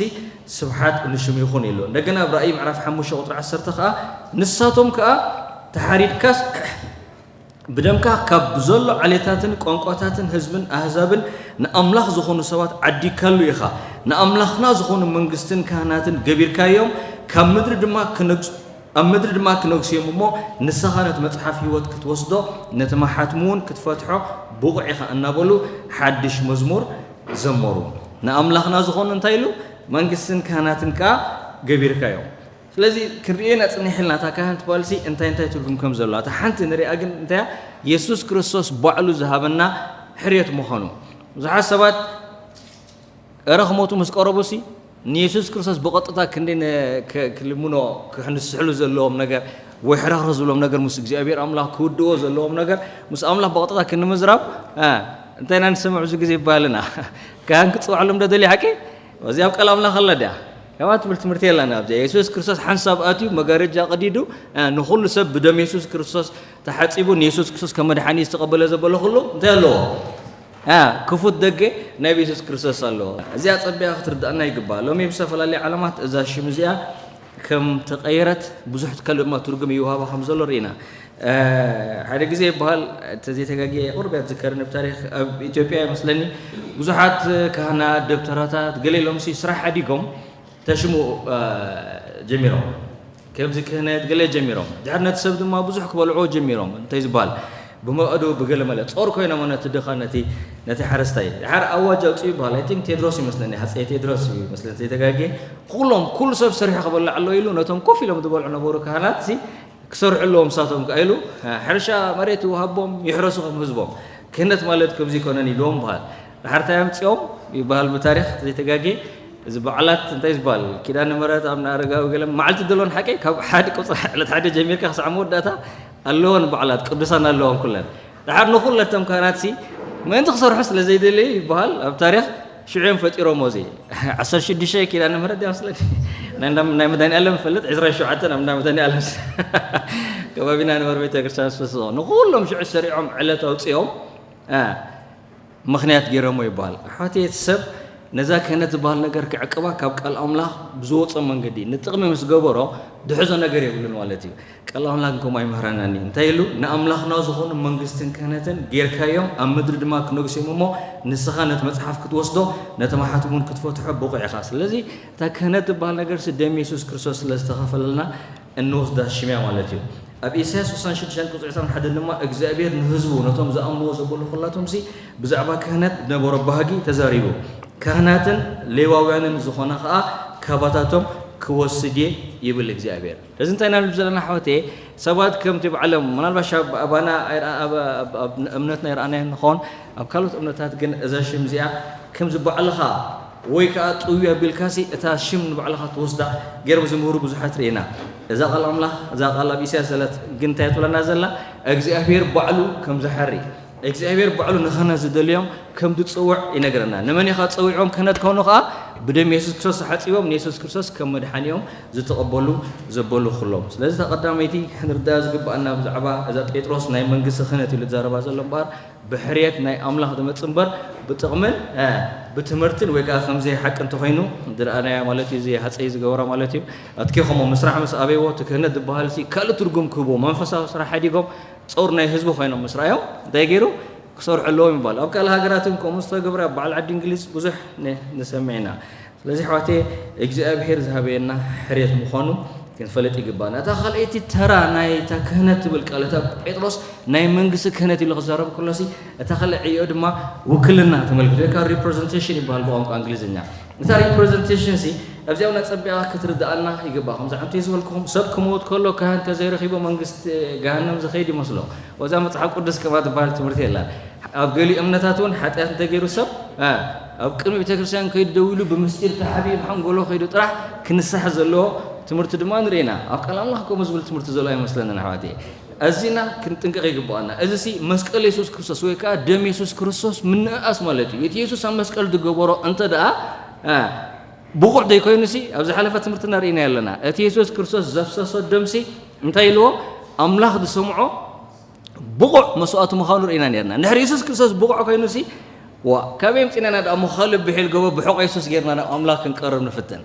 ስብሓት ንሽሙ ይኹን ኢሉ። እንደገና ኣብ ራእይ ምዕራፍ ሓሙሽተ ቁጽሪ ዓሰርተ ከኣ፣ "ንሳቶም ከኣ ተሓሪድካስ ብደምካ ካብ ዘሎ ዓሌታትን ቋንቋታትን ህዝብን ኣህዛብን ንኣምላኽ ዝኾኑ ሰባት ዓዲግካሉ ኢኻ። ንኣምላኽና ዝኾኑ መንግስትን ካህናትን ገቢርካዮም፣ ካብ ምድሪ ድማ ክነግሱ ኣብ ምድሪ ድማ ክነግሱ እዮም እሞ፣ ንስኻ ነቲ መጽሓፍ ህይወት ክትወስዶ፣ ነቲ መሓትሙ እውን ክትፈትሖ ብቑዕ ኢኻ" እናበሉ ሓድሽ መዝሙር ዘመሩ። ንኣምላኽና ዝኾኑ እንታይ ኢሉ? መንግስትን ካህናትን ከኣ ገቢርካዮም። ስለዚ ክንርእየና ጽኒሕ ኢልና እታ ካህን ትበሃልሲ እንታይ እንታይ ትርጉም ከም ዘለዋ። እታ ሓንቲ ንሪኣ ግን እንታይ እያ? የሱስ ክርስቶስ ባዕሉ ዝሃበና ሕርየት ምዃኑ። ብዙሓት ሰባት እረ ክሞቱ ምስ ቀረቡሲ ንየሱስ ክርስቶስ ብቐጥታ ክንደይ ነ-፣ ከ-፣ ክልምኖ፣ ክሕንስሕሉ ዘለዎም ነገር ወይ ሕርኽርኽ ዝብሎም ነገር ምስ እግዚኣብሔር ኣምላኽ ክውድዎ ዘለዎም ነገር ምስ ኣምላኽ ብቐጥታ ክንምዝራብ፣ እ፣ እንታይ ኢና ንሰምዕ ብዙ ግዜ ይበሃል ኢና። ካህን ክጽውዓሎም ዶ ደልዩ ሓቂ? እዚ ኣብ ቃል ኣምላኽ ኣላ ድያ? ከምኣ ትብል ትምህርቲ የላን ኣብዚ። የሱስ ክርስቶስ ሓንሳብ ኣትዩ መጋረጃ ቀዲዱ፣ እ፣ ንኹሉ ሰብ ብደም የሱስ ክርስቶስ ተሓጺቡ ንየሱስ ክርስቶስ ከም መድሓኒ ዝተቐበለ ዘበለ ኩሉ እንታይ ኣለዎ? እ፣ ክፉት ደገ ናይ የሱስ ክርስቶስ ኣለዎ። እዚኣ ጸቢቓ ክትርዳእና ይግባእ። ሎሚ ብዝተፈላለየ ዓለማት እዛ ሽም እዚኣ ከም ተቐየረት ብዙሕ ካልእ ድማ ትርጉም ይወሃባ ከም ዘሎ ርኢና። እ፣ ሓደ ግዜ ይበሃል፣ እንተዘይተጋግየ ቁሩብ እያ ትዝከረኒ ብታሪኽ፣ ኣብ ኢትዮጵያ ይመስለኒ ብዙሓት ካህናት፣ ደብተራታት፣ ገለ ኢሎምሲ ስራሕ ሓዲጎም ተሽሙ፣ እ፣ ጀሚሮም። ከምዚ ክህነት ገለ ጀሚሮም። ድሕር ነቲ ሰብ ድማ ብዙሕ ክበልዕዎ ጀሚሮም። እንታይ ዝበሃል? ብመእዱ ብገለ መለ ጾር ኮይኖም ነቲ ድኻ፣ ነቲ፣ ነቲ ሓረስታይ። ድሓር ኣዋጅ ኣውጽኡ ይበሃል። I think ቴድሮስ ይመስለኒ፣ ሃጸይ ቴድሮስ እዩ ይመስለኒ፣ ዘይተጋግየ። ኩሎም፣ ኩሉ ሰብ ሰሪሑ ክበልዕ ኣለዎ ኢሉ ነቶም ኮፍ ኢሎም ዝበልዑ ነበሩ ካህናት ሲ ክሰርሑ ኣለዎም ንሳቶም ከኣ ኢሉ፣ ሕርሻ መሬት ይወሃቦም፣ ይሕረሱ ከም ህዝቦም። ክህነት ማለት ከምዚ ይኮነን ኢልዎም በሃል። ድሓር እንታይ ኣምጺኦም ይበሃል ብታሪኽ ዘይተጋግየ፣ እዚ በዓላት እንታይ ዝበሃል ኪዳነ ምሕረት ኣብ ኣረጋዊ ገለ መዓልቲ ደሎን ሓቂ ካብ ሓደ ቁፅሪ ዕለት ሓደ ጀሚርካ ክሳዕ መወዳእታ ኣለዎን በዓላት ቅዱሳን ኣለዎን ኩለን። ድሓር ንኹለቶም ካህናት ሲ ምእንቲ ክሰርሑ ስለ ዘይደለዩ ይበሃል ኣብ ታሪኽ ሽዑ እዮም ፈጢሮሞ። እዚ ዓሰርተ ሽዱሽተ ኪዳነ ምሕረት ድያ መስለኒ ናይ እንዳ- ናይ መድኃኒዓለም ፈልጥ ዕስራን ሸውዓተን ኣብ እንዳ መድኃኒዓለም ከባቢና ንበር ቤተክርስትያን ስፈስሶ ንኹሎም ሽዑ ሰሪዖም ዕለት ኣውፅኦም ምኽንያት ገይሮሞ ይበሃል። ኣሕዋተይ እቲ ሰብ ነዛ ክህነት ዝበሃል ነገር ክዕቅባ ካብ ቃል ኣምላኽ ብዝወጾ መንገዲ ንጥቕሚ ምስ ገበሮ ድሕዞ ነገር የብሉን ማለት እዩ። ቃል ኣምላኽ ግን ከምኡ ኣይምህረናን እዩ። እንታይ ኢሉ? ንኣምላኽና ዝኾኑ መንግስትን ክህነትን ጌርካዮም ኣብ ምድሪ ድማ ክነግሱ እዮም እሞ ንስኻ ነቲ መጽሓፍ ክትወስዶ ነቶም ኣሓት እውን ክትፈትሖ ብቑዕ ኢኻ። ስለዚ እታ ክህነት ዝበሃል ነገርሲ ደም የሱስ ክርስቶስ ስለ ዝተኸፈለልና እንወስዳ ሽም እያ ማለት እዩ። ኣብ ኢሳያስ ስሳን ሽዱሽተን ቁፅሪ ዕስራን ሓደን ድማ እግዚኣብሔር ንህዝቡ ነቶም ዝኣምንዎ ዘበሉ ኩላቶም ሲ ብዛዕባ ክህነት ዝነበሮ ባህጊ ተዛሪቡ። ካህናትን ሌዋውያንን ዝኾነ ከዓ ካባታቶም ክወስድ እየ ይብል እግዚኣብሔር። እዚ እንታይ ኢና ንብል ዘለና ኣሕዋተየ? ሰባት ከምቲ ባዕሎም ምናልባሽ ኣብ ኣባና ኣይረኣ- ኣብ- ኣብ- ኣብ እምነትና ይረኣናዮ ንኸውን ኣብ ካልኦት እምነታት ግን እዛ ሽም እዚኣ ከምዚ ባዕልኻ ወይ ከዓ ጥውዩ ኣቢልካሲ እታ ሽም ንባዕልኻ ትወስዳ ገይሮም ዝምህሩ ብዙሓት ርኢና። እዛ ቃል ኣምላኽ እዛ ቃል ኣብ ኢሳያስ ዘላት ግን እንታይ ትብለና ዘላ እግዚኣብሔር ባዕሉ ከም ዝሓሪ እግዚኣብሔር ባዕሉ ንኽህነት ዝደልዮም ከም ዝፅውዕ ይነግረና። ንመን ኢኻ ፀዊዖም ክህነት ከውኑ ከዓ ብደም የሱስ ክርስቶስ ተሓፂቦም ንየሱስ ክርስቶስ ከም መድሓኒኦም ዝተቐበሉ ዘበሉ ኩሎም። ስለዚ እታ ቀዳመይቲ ክንርዳእ ዝግባኣና ብዛዕባ እዛ ጴጥሮስ ናይ መንግስቲ ክህነት ኢሉ ዝዛረባ ዘሎ እምበኣር ብሕርየት ናይ ኣምላኽ ዝመጽእ እምበር ብጥቕምን ብትምህርትን ወይ ከዓ ከምዘይ ሓቂ እንተኾይኑ ዝረኣናያ ማለት እዩ። እዚ ሃፀይ ዝገበራ ማለት እዩ። ኣትኪ ከምኡ ምስራሕ ምስ ኣበይዎ እቲ ክህነት ዝበሃል ሲ ካልእ ትርጉም ክህብዎ መንፈሳዊ ስራሕ ሓዲጎም ጾር ናይ ህዝቢ ኮይኖም ምስ ረኣዮም እንታይ ገይሩ ክሰርሑ ኣለዎም ይባል። ኣብ ካልእ ሃገራት እውን ከምኡ ዝተገብረ ኣብ በዓል ዓዲ እንግሊዝ ብዙሕ ንሰምዕ ኢና። ስለዚ ኣሕዋተየ እግዚኣብሄር ዝሃበየና ሕርየት ምዃኑ ክንፈልጥ ይግባና። እታ ካልኣይቲ ተራ ናይ እታ ክህነት ትብል ቃል እታ ጴጥሮስ ናይ መንግስቲ ክህነት ኢሉ ክዛረብ ከሎሲ እታ ካልእ ዕዮ ድማ ውክልና ተመልክት ወይ ከዓ ሪፕሬዘንቴሽን ይበሃል ብቋንቋ እንግሊዝኛ። እታ ሪፕሬዘንቴሽን ሲ ኣብዚኣ እውን ኣጸቢቕካ ክትርድኣና ይግባእ። ከምዚ ዓንተ ዝበልኩኹም ሰብ ክመውት ከሎ ካህን ተዘይረኺቡ መንግስቲ ገሃነም ዝኸይድ ይመስሎ። ወዛ መጽሓፍ ቅዱስ ከማ ትበሃል ትምህርቲ የላን። ኣብ ገሊኡ እምነታት እውን ሓጢኣት እንተገይሩ ሰብ ኣብ ቅድሚ ቤተክርስትያን ከይዱ ደው ኢሉ ብምስጢር ተሓቢኡ ብሓንጎሎ ከይዱ ጥራሕ ክንስሐ ዘለዎ ትምህርቲ ድማ ንርኢ ኢና። ኣብ ቃል ኣምላኽ ከምኡ ዝብል ትምህርቲ ዘሎ ኣይመስለንን ኣሕዋተየ። ኣዚና ክንጥንቀቕ ይግባኣና። እዚ ሲ መስቀል የሱስ ክርስቶስ ወይ ከዓ ደም የሱስ ክርስቶስ ምንእኣስ ማለት እዩ። እቲ የሱስ ኣብ መስቀል ዝገበሮ እንተ ደኣ ብቑዕ ዘይኮይኑ ሲ ኣብ ዝሓለፈ ትምህርትና ርኢና ኣለና። እቲ የሱስ ክርስቶስ ዘፍሰሶ ደም ሲ እንታይ ኢልዎ? ኣምላኽ ዝሰምዖ ብቑዕ መስዋእቲ ምዃኑ ርኢና ነርና። እንድሕር የሱስ ክርስቶስ ብቑዕ ኮይኑሲ ዋ ካበይ ኣምፂና ኢና ደኣ ሞ ካልእ ብሒል ጎቦ ብሕቆ የሱስ ጌርና ናብ ኣምላኽ ክንቀርብ ንፍትን።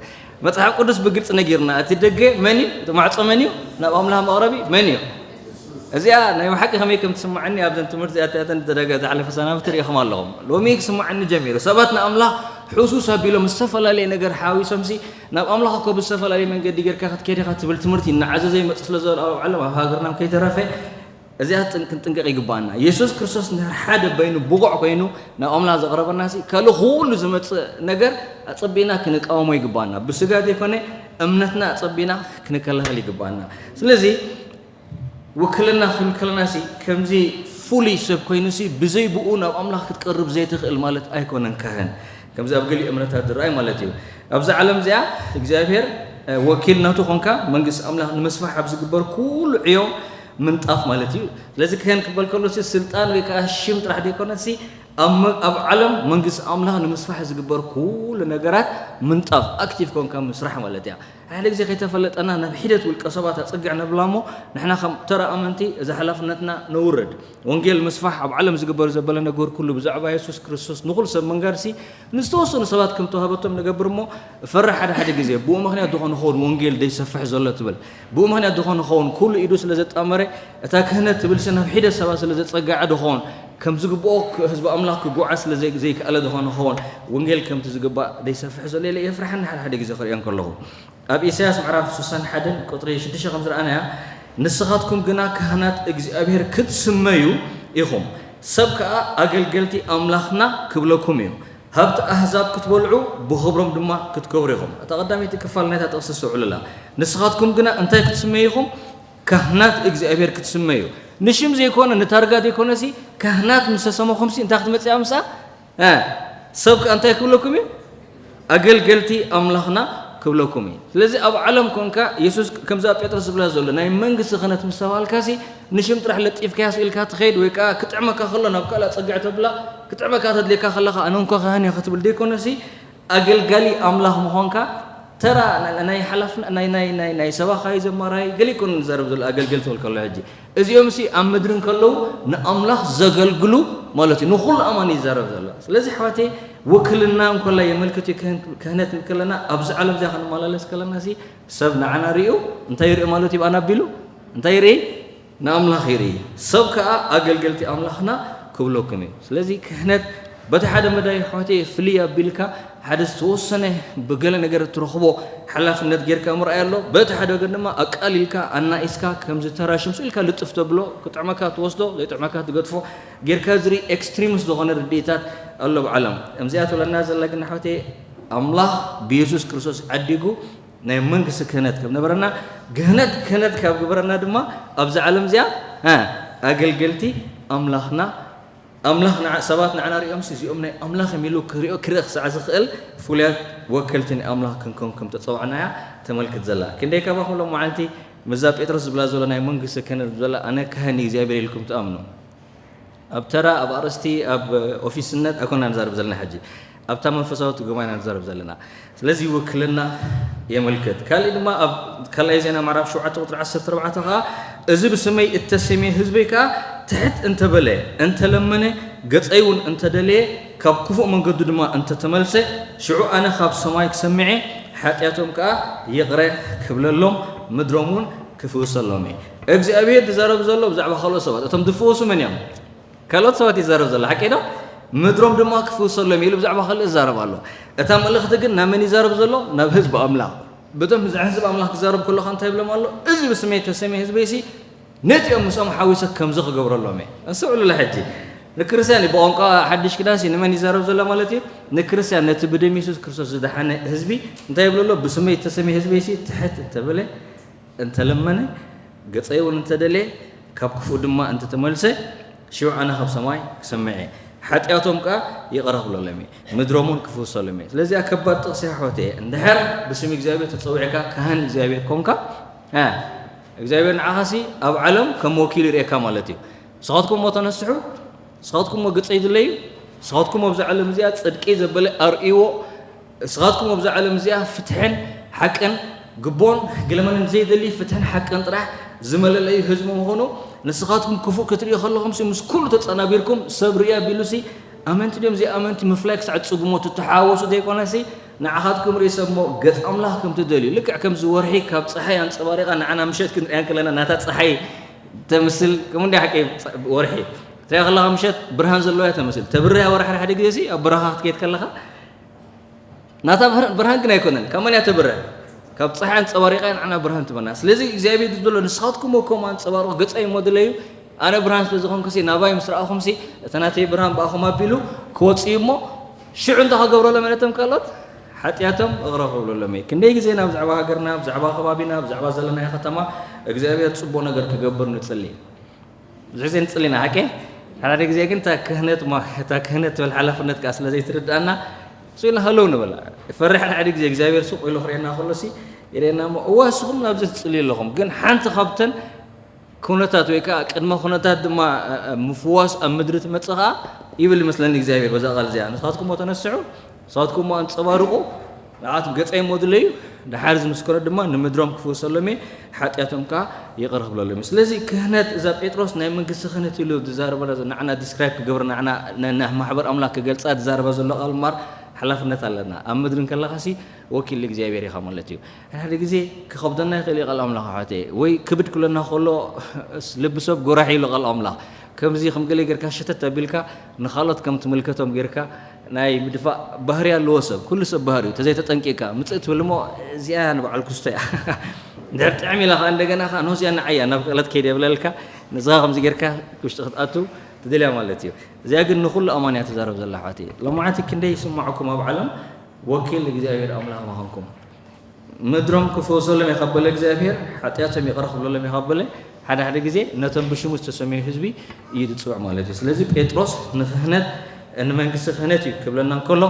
መፅሓፍ ቅዱስ ብግልፂ ነጊርና እቲ ደገ መን እዩ? እቲ ማዕፆ መን እዩ? ናብ ኣምላኽ መቕረቢ መን እዩ? እዚኣ ናይ ብሓቂ ከመይ ከም ትስምዓኒ ኣብዘን ትምህርቲ እዚኣተን ዝደገ ዝሓለፈ ሰናብቲ ርኢኹም ኣለኹም። ሎሚ ክስምዓኒ ጀሚሩ ሰባት ንኣምላኽ ሕሱስ ኣቢሎም ዝተፈላለየ ነገር ሓዊሶምሲ ናብ ኣምላኽ እኮ ብዝተፈላለየ መንገዲ ጌርካ ክትከይድ ኢኻ ትብል ትምህርቲ እናዓዘዘ ይመፅእ ስለ ዘሎ ኣብ ዓለም ኣብ ሃገርና ከይተረፈ እዚኣ ጥን- ክንጥንቀቕ ይግባኣና። የሱስ ክርስቶስ እንድሕር ሓደ በይኑ ብቑዕ ኮይኑ ናብ ኣምላኽ ዘቕረበና ሲ ካልእ ኩሉ ዝመፅእ ነገር ኣፀቢና ክንቃወሞ ይግባኣና። ብስጋ ዘይኮነ እምነትና ኣፀቢና ክንከላኸል ይግባኣና። ስለዚ ውክልና ክብል ከለና ሲ ከምዚ ፍሉይ ሰብ ኮይኑ ሲ ብዘይ ብኡ ናብ ኣምላኽ ክትቀርብ ዘይትኽእል ማለት ኣይኮነን ካህን። ከምዚ ኣብ ገሊኡ እምነታት ዝረኣይ ማለት እዩ። ኣብዛ ዓለም እዚኣ እግዚኣብሔር ወኪል ናቱ ኮንካ መንግስቲ ኣምላኽ ንምስፋሕ ኣብ ዝግበር ኩሉ ዕዮ ምንጣፍ ማለት እዩ። ስለዚ ክህን ክበል ከሎ ሲ ስልጣን ወይ ከዓ ሽም ጥራሕ ዘይኮነ ሲ ኣብ መ- ኣብ ዓለም መንግስቲ ኣምላኽ ንምስፋሕ ዝግበር ኩሉ ነገራት ምንጣፍ ኣክቲቭ ኮንካ ምስራሕ ማለት እያ። ሓደ ግዜ ከይተፈለጠና ናብ ሒደት ውልቀ ሰባት ኣፅግዕ ነብላ እሞ ንሕና ከም ተራ ኣመንቲ እዚ ሓላፍነትና ነውርድ። ወንጌል ምስፋሕ ኣብ ዓለም ዝግበር ዘበለ ነገር ኩሉ ብዛዕባ የሱስ ክርስቶስ ንኹሉ ሰብ መንጋር ሲ ንዝተወሰኑ ሰባት ከም ተዋህበቶም ንገብር እሞ እፈርሕ ሓደ ሓደ ግዜ ብኡ ምኽንያት ዝኾነ ኸውን ወንጌል ደይሰፍሕ ዘሎ ትብል ብኡ ምኽንያት ዝኾነ ኸውን ኩሉ ኢዱ ስለ ዘጣመረ እታ ክህነት ትብል ሲ ናብ ሒደት ሰባት ስለ ዘፀግዓ ድኾን ከም ዝግብኦ ህዝቢ ኣምላኽ ክጓዓዝ ስለ ዘይ- ዘይከኣለ ዝኾነ ኸውን ወንጌል ከምቲ ዝግባእ ደይሰፍሕ ዘሎ ኢለ የፍርሓኒ ሓደ ሓደ ግዜ ክርእዮ እንከለኹ ኣብ ኢሳያስ ምዕራፍ ስሳን ሓደን ቁፅሪ ሽዱሽተ ከም ዝረኣናያ ንስኻትኩም ግና ካህናት እግዚኣብሔር ክትስመዩ ኢኹም ሰብ ከዓ ኣገልገልቲ ኣምላኽና ክብለኩም እዩ ሃብቲ ኣህዛብ ክትበልዑ ብኽብሮም ድማ ክትከብሩ ኢኹም እታ ቀዳመይቲ ክፋል ናይታ ጥቕሲ ኣስተውዕሉላ ንስኻትኩም ግና እንታይ ክትስመዩ ኢኹም ካህናት እግዚኣብሔር ክትስመዩ ንሽም ዘይኮነ ንታርጋ ዘይኮነሲ ካህናት ምስ ተሰመኹምሲ እንታይ ክትመፅእ እያ ምስኣ ሰብ ከ እንታይ ክብለኩም እዩ ኣገልገልቲ ኣምላኽና ክብለኩም እዩ። ስለዚ ኣብ ዓለም ኮንካ የሱስ ከምዛ ጴጥሮስ ዝብላ ዘሎ ናይ መንግስቲ ክህነት ምስ ተባልካሲ ንሽም ጥራሕ ለጢፍካያ ስኢልካ ትኸይድ ወይ ከዓ ክጥዕመካ ከሎ ናብ ካልእ ኣጸግዕ ተብላ ክጥዕመካ ተድልየካ ከለኻ ኣነ እንኳ ካህን እየ ክትብል ዘይኮነሲ ኣገልጋሊ ኣምላኽ ምዃንካ ተራ ናይ ሓላፍና ናይ ናይ ናይ ናይ ሰባኻይ ዘማራይ ገለ ይኮን ዝዛረብ ዘሎ ኣገልገልቲ ክብል ከሎ ሕጂ እዚኦም ሲ ኣብ ምድሪ እንከለዉ ንኣምላኽ ዘገልግሉ ማለት እዩ። ንኹሉ ኣማኒ ይዛረብ ዘሎ። ስለዚ ኣሕዋተይ ውክልና እንኮላ የመልክት እዩ። ክህን- ክህነት እንከለና ኣብዚ ዓለም እዚኣ ክንመላለስ ከለና ሲ ሰብ ንዓና ሪኡ እንታይ ይርኢ ማለት እዩ? ብኣና ኣቢሉ እንታይ ይርኢ? ንኣምላኽ ይርኢ። ሰብ ከኣ ኣገልገልቲ ኣምላኽና ክብለኩም እዩ። ስለዚ ክህነት በቲ ሓደ መዳይ ኣሕዋተይ ፍልይ ኣቢልካ ሓደ ዝተወሰነ ብገለ ነገር እትረኽቦ ሓላፍነት ጌርካ ምርኣይ ኣሎ። በቲ ሓደ ወገን ድማ ኣቃሊልካ ኣናኢስካ ከምዚ ተራ ሽምሱ ኢልካ ልጥፍ ተብሎ ክጥዕመካ ትወስዶ ዘይጥዕመካ ትገድፎ ጌርካ ዝርኢ ኤክስትሪምስ ዝኾነ ርድኢታት ኣሎ ኣብ ዓለም። ከምዚኣ ትብለና ዘላ ግን ኣሕዋተይ ኣምላኽ ብየሱስ ክርስቶስ ዓዲጉ ናይ መንግስቲ ክህነት ከም ነበረና ክህነት ክህነት ካብ ግበረና ድማ ኣብዚ ዓለም እዚኣ እ ኣገልገልቲ ኣምላኽና ኣምላኽ ንዓ ሰባት ንዓና ሪኦም እዚኦም ናይ ኣምላኽ እዮም ኢሉ ክሪኦ ክርኢ ክሳዕ ዝኽእል ፍሉያት ወከልቲ ናይ ኣምላኽ ክንከውን ከም ተፀዋዕናያ ተመልክት ዘላ። ክንደይ ካባኹም ሎም መዓልቲ ምዛ ጴጥሮስ ዝብላ ዘሎ ናይ መንግስቲ ክህነት ዝብላ ኣነ ካህን እግዚኣብሔር ኢልኩም ትኣምኑ? ኣብ ተራ ኣብ ኣርእስቲ ኣብ ኦፊስነት ኣይኮና ንዛረብ ዘለና ሕጂ ኣብታ መንፈሳዊ ትርጉማ ኢና ንዛረብ ዘለና። ስለዚ ውክልና የመልክት። ካልእ ድማ ኣብ ካልኣይ ዜና ምዕራፍ ሸውዓተ ቁፅሪ ዓሰርተ ኣርባዕተ ከዓ እዚ ብስመይ እተሰምየ ህዝበይ ከዓ ትሕት እንተበለ እንተለመነ ገፀይ እውን እንተደለየ ካብ ክፉእ መንገዱ ድማ እንተተመልሰ ሽዑ ኣነ ካብ ሰማይ ክሰምዐ ሓጢኣቶም ከዓ ይቕረ ክብለሎም ምድሮም እውን ክፍውሰሎም እዩ። እግዚኣብሔር ዝዛረብ ዘሎ ብዛዕባ ካልኦት ሰባት እቶም ዝፍወሱ መን እዮም? ካልኦት ሰባት ይዛረብ ዘሎ ሓቂ ዶ? ምድሮም ድማ ክፍውሰሎም ኢሉ ብዛዕባ ካልእ ይዛረብ ኣሎ። እታ መልእኽቲ ግን ናብ መን ይዛረብ ዘሎ? ናብ ህዝቢ ኣምላኽ። በቶም ህዝቢ ኣምላኽ ክዛረብ ከለኻ እንታይ ይብሎም ኣሎ? እዚ ብስመይ እተሰምየ ህዝበይሲ ነቲኦም ምስኦም ሓዊሰ ከምዚ ክገብረሎም እየ። ኣስተውዕሉላ ሕጂ። ንክርስትያን እዩ ብቋንቋ ሓድሽ ኪዳንሲ ንመን ይዛረብ ዘሎ ማለት እዩ? ንክርስትያን ነቲ ብደም የሱስ ክርስቶስ ዝደሓነ ህዝቢ እንታይ ይብሎ ኣሎ? ብስመይ እተሰምየ ህዝበይሲ ትሕት እንተበለ እንተለመነ ገጸይ እውን እንተደልየ ካብ ክፉእ ድማ እንተተመልሰ ሽዑ ኣነ ካብ ሰማይ ክሰምዕ እየ ሓጢኣቶም ከኣ ይቕረ ክብለሎም እየ ምድሮም እውን ክፍውሰሎም እየ። ስለዚ እያ ከባድ ጥቕሲ ኣሕዋተየ እንድሕር ብስም እግዚኣብሔር ተጸዊዕካ ካህን እግዚኣብሔር ኮንካ እ እግዚኣብሔር ንዓኻሲ ኣብ ዓለም ከም ወኪል ይርእየካ ማለት እዩ። ንስኻትኩም እሞ ተነስሑ፣ ንስኻትኩም እሞ ግጸይ ድለዩ፣ ንስኻትኩም እሞ ኣብዛ ዓለም እዚኣ ጽድቂ ዘበለ ኣርእይዎ፣ ንስኻትኩም ኣብዛ ዓለም እዚኣ ፍትሕን ሓቅን ግቦን ግለመንን ዘይደሊ ፍትሕን ሓቅን ጥራሕ ዝመለለዩ ህዝቢ ምኾኑ ንስኻትኩም ክፉእ ክትርእዩ ከለኹምሲ ምስ ኩሉ ተጸናቢርኩም ሰብ ርእዩ ኣቢሉሲ ኣመንቲ ድዮም ዘይኣመንቲ ምፍላይ ክሳዕ ጽጉሞ ትተሓዋወሱ ዘይኮነሲ ንዓኻትኩም ርእዩ ሰብ እሞ ገጽ ኣምላኽ ከም ትደልዩ ልክዕ ከምዚ ወርሒ ካብ ጸሓይ ኣንጸባሪቓ ንዓና ምሸት ክንርእያ እንከለና ናታ ጸሓይ ተምስል ከምኡ እንዲ ሓቂ ወርሒ ትሪኣ ከለኻ ምሸት ብርሃን ዘለዋ እያ ተምስል ተብርህ ወርሒ ሓደ ግዜ ሲ ኣብ በረኻ ክትከይድ ከለኻ ናታ ብርሃን ግን ኣይኮነን ካብ መን እያ ተብርህ ካብ ፀሓይ ኣንፀባሪቃ እያ ንዓና ብርሃን ትበና ስለዚ እግዚኣብሔር ዝብሎ ንስኻትኩም እኮ ኣንፀባርቁ ገፀይ እሞ ድለዩ ኣነ ብርሃን ስለ ዝኾንኩ ሲ ናባይ ምስ ረኣኹም ሲ እቲ ናተይ ብርሃን ብኣኹም ኣቢሉ ክወፅእ እዩ እሞ ሽዑ እንታይ ክገብረሎም እነቶም ካልኦት ሓጢኣቶም እቕረ ክብለሎም እየ ክንደይ ግዜና ብዛዕባ ሃገርና ብዛዕባ ከባቢና ብዛዕባ ዘለናዮ ከተማ እግዚኣብሔር ፅቡቅ ነገር ክገብር ንፅሊ ብዙሕ ግዜ ንፅሊና ሓቂ ሓደ ግዜ ግን እታ ክህነት እታ ክህነት ትብል ሓላፍነት ከዓ ስለ ዘይትርድኣና ስኢልና ሃለው ንበላ ፈርሕ ሓደ ግዜ እግዚኣብሔር ሱቅ ኢሉ ክርእየና ከሎ ሲ ይርእየና እሞ እዋ ንስኹም ናብዚ ትፅልዩ ኣለኹም ግን ሓንቲ ካብተን ኩነታት ወይ ከዓ ቅድመ ኩነታት ድማ ምፍዋስ ኣብ ምድሪ ትመፅእ ከዓ ይብል ይመስለኒ እግዚኣብሔር በዛ ቃል እዚኣ ንስኻትኩም ተነስሑ ንስኻትኩም ኣንፀባርቁ ንዓት ገፀይ እሞ ድለዩ ደሓር ዝምስከሮ ድማ ንምድሮም ክፍውሰሎም እየ ሓጢኣቶም ከዓ ይቕር ክብለሎም እዩ ስለዚ ክህነት እዛ ጴጥሮስ ናይ መንግስቲ ክህነት ኢሉ ዝዛረበና ንዓና ዲስክራይብ ክገብር ንዓና ማሕበር ኣምላኽ ክገልፃ ዝዛረበ ዘሎ ቃል ማር ሓላፍነት ኣለና ኣብ ምድሪ እንከለኻሲ ወኪል እግዚኣብሔር ኢኻ ማለት እዩ ሓደ ግዜ ክኸብደና ይኽእል እዩ ቃል ኣምላኽ ኣሕዋተየ ወይ ክብድ ክብለና ከሎ ልቢ ሰብ ጎራሕ ኢሉ ቃል ኣምላኽ ከምዚ ከም ገለ ጌርካ ሸተት ኣቢልካ ንኻልኦት ከም ትምልከቶም ጌርካ ናይ ምድፋእ ባህሪ ኣለዎ ሰብ ኩሉ ሰብ ባህሪ እዩ ተዘይተጠንቂካ ምፅእ ትብል እሞ እዚኣ ንበዓል ክስቶ እያ እንድሕር ጥዕም ኢላ ከዓ እንደገና ከዓ ንሆዚያ ንዓያ ናብ ክእለት ከይደ የብለልካ ንስኻ ከምዚ ጌርካ ውሽጢ ክትኣቱ ትደልያ ማለት እዩ እዚኣ ግን ንኩሉ ኣማንያ ትዛረብ ዘላ ሓቲ ሎማዓቲ ክንደይ ይስማዕኩም ኣብ ዓለም ወኪል እግዚኣብሔር ኣምላኽ ምዃንኩም ምድሮም ክፈውሰሎም እየ ካብ በለ እግዚኣብሔር ሓጢኣቶም ይቕረ ክብለሎም እየ ካብ በለ ሓደ ሓደ ግዜ ነቶም ብሽሙ ዝተሰመዩ ህዝቢ እዩ ዝፅውዕ ማለት እዩ ስለዚ ጴጥሮስ ንክህነት ንመንግስቲ ክህነት እዩ ክብለና እንከሎ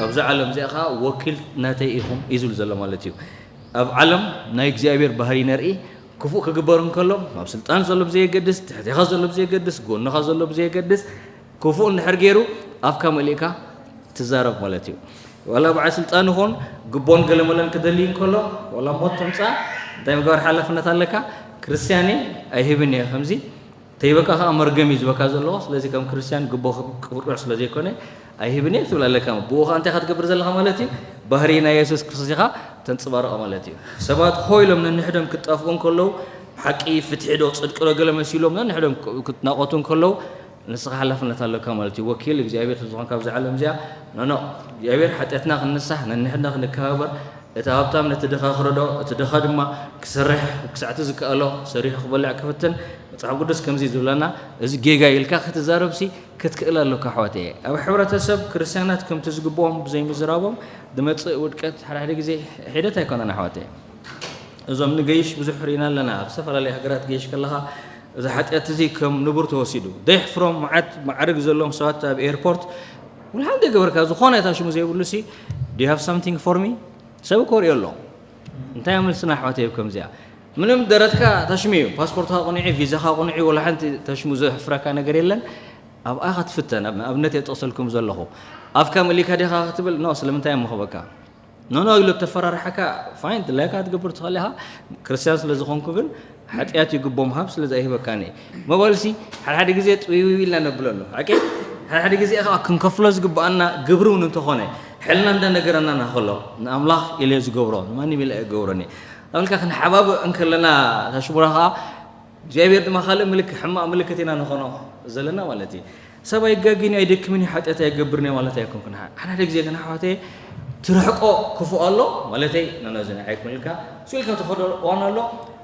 ኣብዚ ዓለም እዚኣ ኸዓ ወኪል ናተይ ኢኹም እዩ ዝብል ዘሎ ማለት እዩ። ኣብ ዓለም ናይ እግዚኣብሔር ባህሪ ነርኢ፣ ክፉእ ክግበር እንከሎ፣ ኣብ ስልጣን ዘሎ ብዘየገድስ፣ ትሕቴኻ ዘሎ ብዘየገድስ፣ ጎንኻ ዘሎ ብዘየገድስ፣ ክፉእ እንድሕር ገይሩ ኣፍካ መሊእካ ትዛረብ ማለት እዩ። ዋላ በዓል ስልጣን ይኹን ግቦን ገለመለን ክደሊ እንከሎ፣ ዋላ ሞት ተምፃእ እንታይ ምግባር ሓላፍነት ኣለካ? ክርስትያን እየ ኣይህብን እየ ከምዚ ተይበካ ከዓ መርገም እዩ ዝበካ ዘለዎ። ስለዚ ከም ክርስትያን ግቦ ክርዑ ስለ ዘይኮነ ኣይህብን እየ ትብል ኣለካ። ብኡ ከዓ እንታይ ክትገብር ዘለካ ማለት እዩ? ባህሪ ናይ የሱስ ክርስቶስ ኢኻ ተንፅባርቐ ማለት እዩ። ሰባት ሆ ኢሎም ነንሕዶም ክጣፍኡ እንከለዉ ሓቂ ፍትሒ ዶ ፅድቂ ዶ ገለ መሲሎም ነንሕዶም ክትናቆቱ እንከለዉ ንስኻ ሓላፍነት ኣለካ ማለት እዩ። ወኪል እግዚኣብሔር ስለዝኾንካ ኣብዚ ዓለም እዚኣ ኖኖ እግዚኣብሔር ሓጢኣትና ክንንሳሕ ነንሕድና ክንከባበር እቲ ሃብታም ነቲ ድኻ ክረዶ እቲ ድኻ ድማ ክሰርሕ ክሳዕቲ ዝከኣሎ ሰሪሑ ክበልዕ ክፍትን መጽሓፍ ቅዱስ ከምዚ ዝብለና እዚ ጌጋ ኢልካ ክትዛረብሲ ክትክእል ኣለካ ኣሕዋተየ ኣብ ሕብረተሰብ ክርስትያናት ከምቲ ዝግብኦም ብዘይምዝራቦም ዝመፅእ ውድቀት ሓደ ሓደ ግዜ ሒደት ኣይኮነን ኣሕዋተየ እዞም ንገይሽ ብዙሕ ርኢና ኣለና ኣብ ዝተፈላለየ ሃገራት ገይሽ ከለኻ እዚ ሓጢኣት እዚ ከም ንቡር ተወሲዱ ደይሕፍሮም መዓት ማዕርግ ዘለዎም ሰባት ኣብ ኤርፖርት ውልሓን ዘይገበርካ ዝኾነ ታሽሙ ዘይብሉ ሲ do you have something for me ሰብ እኮ ሪኦ ኣሎ እንታይ መልስና ኣሕዋተይ ኣብ ከምዚኣ ምንም ደረትካ ታሽሙ እዩ ፓስፖርትካ ቁኑዕ እዩ ቪዛኻ ቁኑዕ እዩ ወላ ሓንቲ ታሽሙ ዘሕፍረካ ነገር የለን ኣብኣ ክትፍተን ኣብነት የጠቕሰልኩም ዘለኹ ኣፍካ መሊካ ዲኻ ክትብል ኖ ስለምንታይ እዮም መኽበካ ኖኖ ኢሉ ተፈራርሓካ ፋይን ድላይካ ክትገብር ትኽእል ኢኻ ክርስትያን ስለ ዝኾንኩ ግን ሓጢኣት ይግቦም ሃብ ስለ ዘይህበካኒ መባልሲ ሓደ ሓደ ግዜ ጥውይው ኢልና ነብለሉ ሓቂ ሓደ ሓደ ግዜ ከዓ ክንከፍሎ ዝግብኣና ግብሪ እውን እንተኾነ ሕልና እንዳነገረና ናኸሎ ንኣምላኽ ኢለ ዝገብሮ ንማንም ኢለ ኣይገብሮኒ ኣበልካ ክንሓባብእ እንከለና ታሽሙራ ከዓ እግዚኣብሔር ድማ ካልእ ምልክ ሕማቕ ምልክት ኢና ንኾኖ ዘለና ማለት እዩ ሰብ ኣይጋግን እዩ ኣይደክምን እዩ ሓጢኣት ኣይገብርን እዩ ማለት ኣይኮንኩን ሓደ ሓደ ግዜ ግን ኣሕዋተየ ትርሕቆ ክፉእ ኣሎ ማለተይ ነነዚ ንዓይ ክምልካ ስኢልካ ትኸዶ እዋን ኣሎ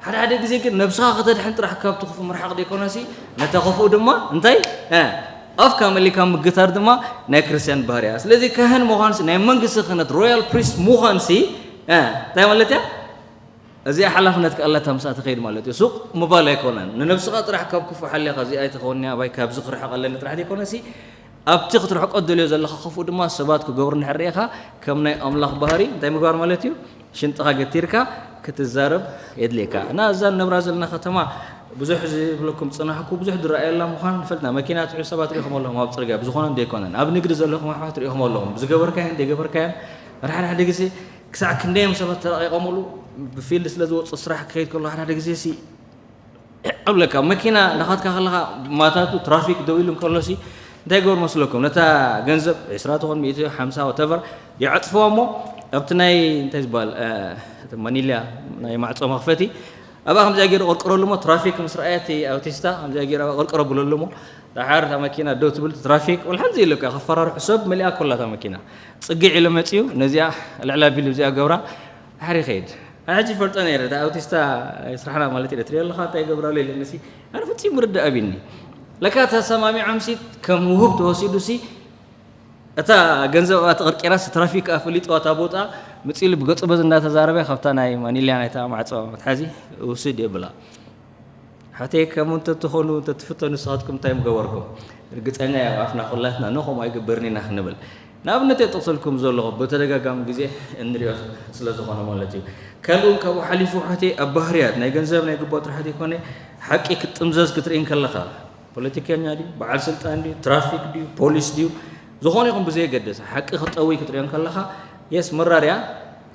ሓደ ሓደ ግዜ ግን ነብስኻ ከተድሕን ጥራሕ ካብቲ ክፉእ ምርሓቕ ዘይኮነሲ ነታ ክፉእ ድማ እንታይ ኣፍካ መሊካ ምግታር ድማ ናይ ክርስትያን ባህርያ ስለዚ ካህን ምዃንሲ ናይ መንግስቲ ክህነት ሮያል ፕሪስት ምዃንሲ እንታይ ማለት እያ እዚኣ ሓላፍነት ከኣላታ ምስኣ ትኸይድ ማለት እዩ። ሱቕ ምባል ኣይኮነን። ንነብስኻ ጥራሕ ካብ ክፉእ ሓልኻ እዚኣ ኣይትኸውንያ ኣባይ ካብዚ ክርሕቕ ኣለኒ ጥራሕ ዘይኮነሲ ኣብቲ ክትርሕቆ ትደልዮ ዘለኻ ክፉእ ድማ ሰባት ክገብሩ እንድሕር ርኢኻ ከም ናይ ኣምላኽ ባህሪ እንታይ ምግባር ማለት እዩ? ሽንጥኻ ገቲርካ ክትዛረብ የድልየካ። እና እዛ ንነብራ ዘለና ከተማ ብዙሕ ዝብለኩም ዝጸናሕኩ ብዙሕ ዝረኣየላ ምዃን ንፈልጥና። መኪና ትሕዙ ሰባት ርኢኹም ኣለኹም ኣብ ጽርግያ ብዝኾነ እንዶ ኣይኮነን። ኣብ ንግዲ ዘለኹም ኣሕዋት ርኢኹም ኣለኹም። ብዝገበርካዮን ዘይገበርካዮን ሓደ ሓደ ግዜ ክሳዕ ክንደዮም ሰባት ተራቒቖምሉ ብፊልድ ስለ ዝወፁ ስራሕ ክኸይድ ከሎ ሓደ ሓደ ግዜ ሲ ኣብለካ መኪና ናኻትካ ከለኻ ማታቱ ትራፊክ ደው ኢሉ እንከሎ ሲ እንታይ ይገብሩ መስለኩም ነታ ገንዘብ ዕስራ ትኾን ሚእቲ ሓምሳ ወተቨር ይዓፅፍዋ እሞ ኣብቲ ናይ እንታይ ዝበሃል ማኒልያ ናይ ማዕፆ መኽፈቲ ኣብኣ ከምዚኣ ገይሩ ቅርቅረሉ እሞ ትራፊክ ምስ ረኣያ እቲ ኣውቲስታ ከምዚኣ ገይሩ ኣብኣ ቅርቅረ ብለሉ እሞ ደሓር እታ መኪና ደው ትብል ትራፊክ ወልሓን ዘይለካ ከፈራርሑ ሰብ መሊኣ ኮላ እታ መኪና ፅግዕ ኢሉ መፅዩ ነዚኣ ልዕላ ቢሉ እዚኣ ገብራ ድሓር ይኸይድ ኣነ ሕጂ ይፈልጦ ነይረ እታ ኣውቲስታ ስራሕና ማለት ኢለ ትሪኦ ኣለኻ እንታይ ይገብራሉ ኢለኒ ሲ ኣነ ፍፂሙ ርዳእ ኣቢኒ ለካ ተሰማሚዖም ሲ ከም ውሁብ ተወሲዱ ሲ እታ ገንዘብ ኣብኣ ተቐርቂራስ ትራፊክ ኣፈሊጥዋ እታ ቦጣ ምፅእ ኢሉ ብገፁ በዚ እንዳተዛረበ ካብታ ናይ ማኒልያ ናይታ ማዕፆ መትሓዚ ውስድ የብላ ሓተይ ከም እንተትኾኑ እንተትፍተኑ ንስኻትኩም እንታይ ምገበርኩም ርግፀኛ እየ ኣብ ኣፍና ኩላትና ንኸምኡ ኣይግበርን ኢና ክንብል ንኣብነት የጠቕሰልኩም ዘለኹ ብተደጋጋሚ ግዜ እንሪኦ ስለ ዝኾነ ማለት እዩ ከምኡ እውን ካብኡ ሓሊፉ ሓተይ ኣብ ባህርያት ናይ ገንዘብ ናይ ግቦ ጥራሕ ዘይኮነ ሓቂ ክትጥምዘዝ ክትርኢ እንከለኻ ፖለቲከኛ ድዩ በዓል ስልጣን ድዩ ትራፊክ ድዩ ፖሊስ ድዩ ዝኾነ ይኹን ብዘየገድስ ሓቂ ክጠውይ ክትሪኦ እንከለኻ የስ መራር እያ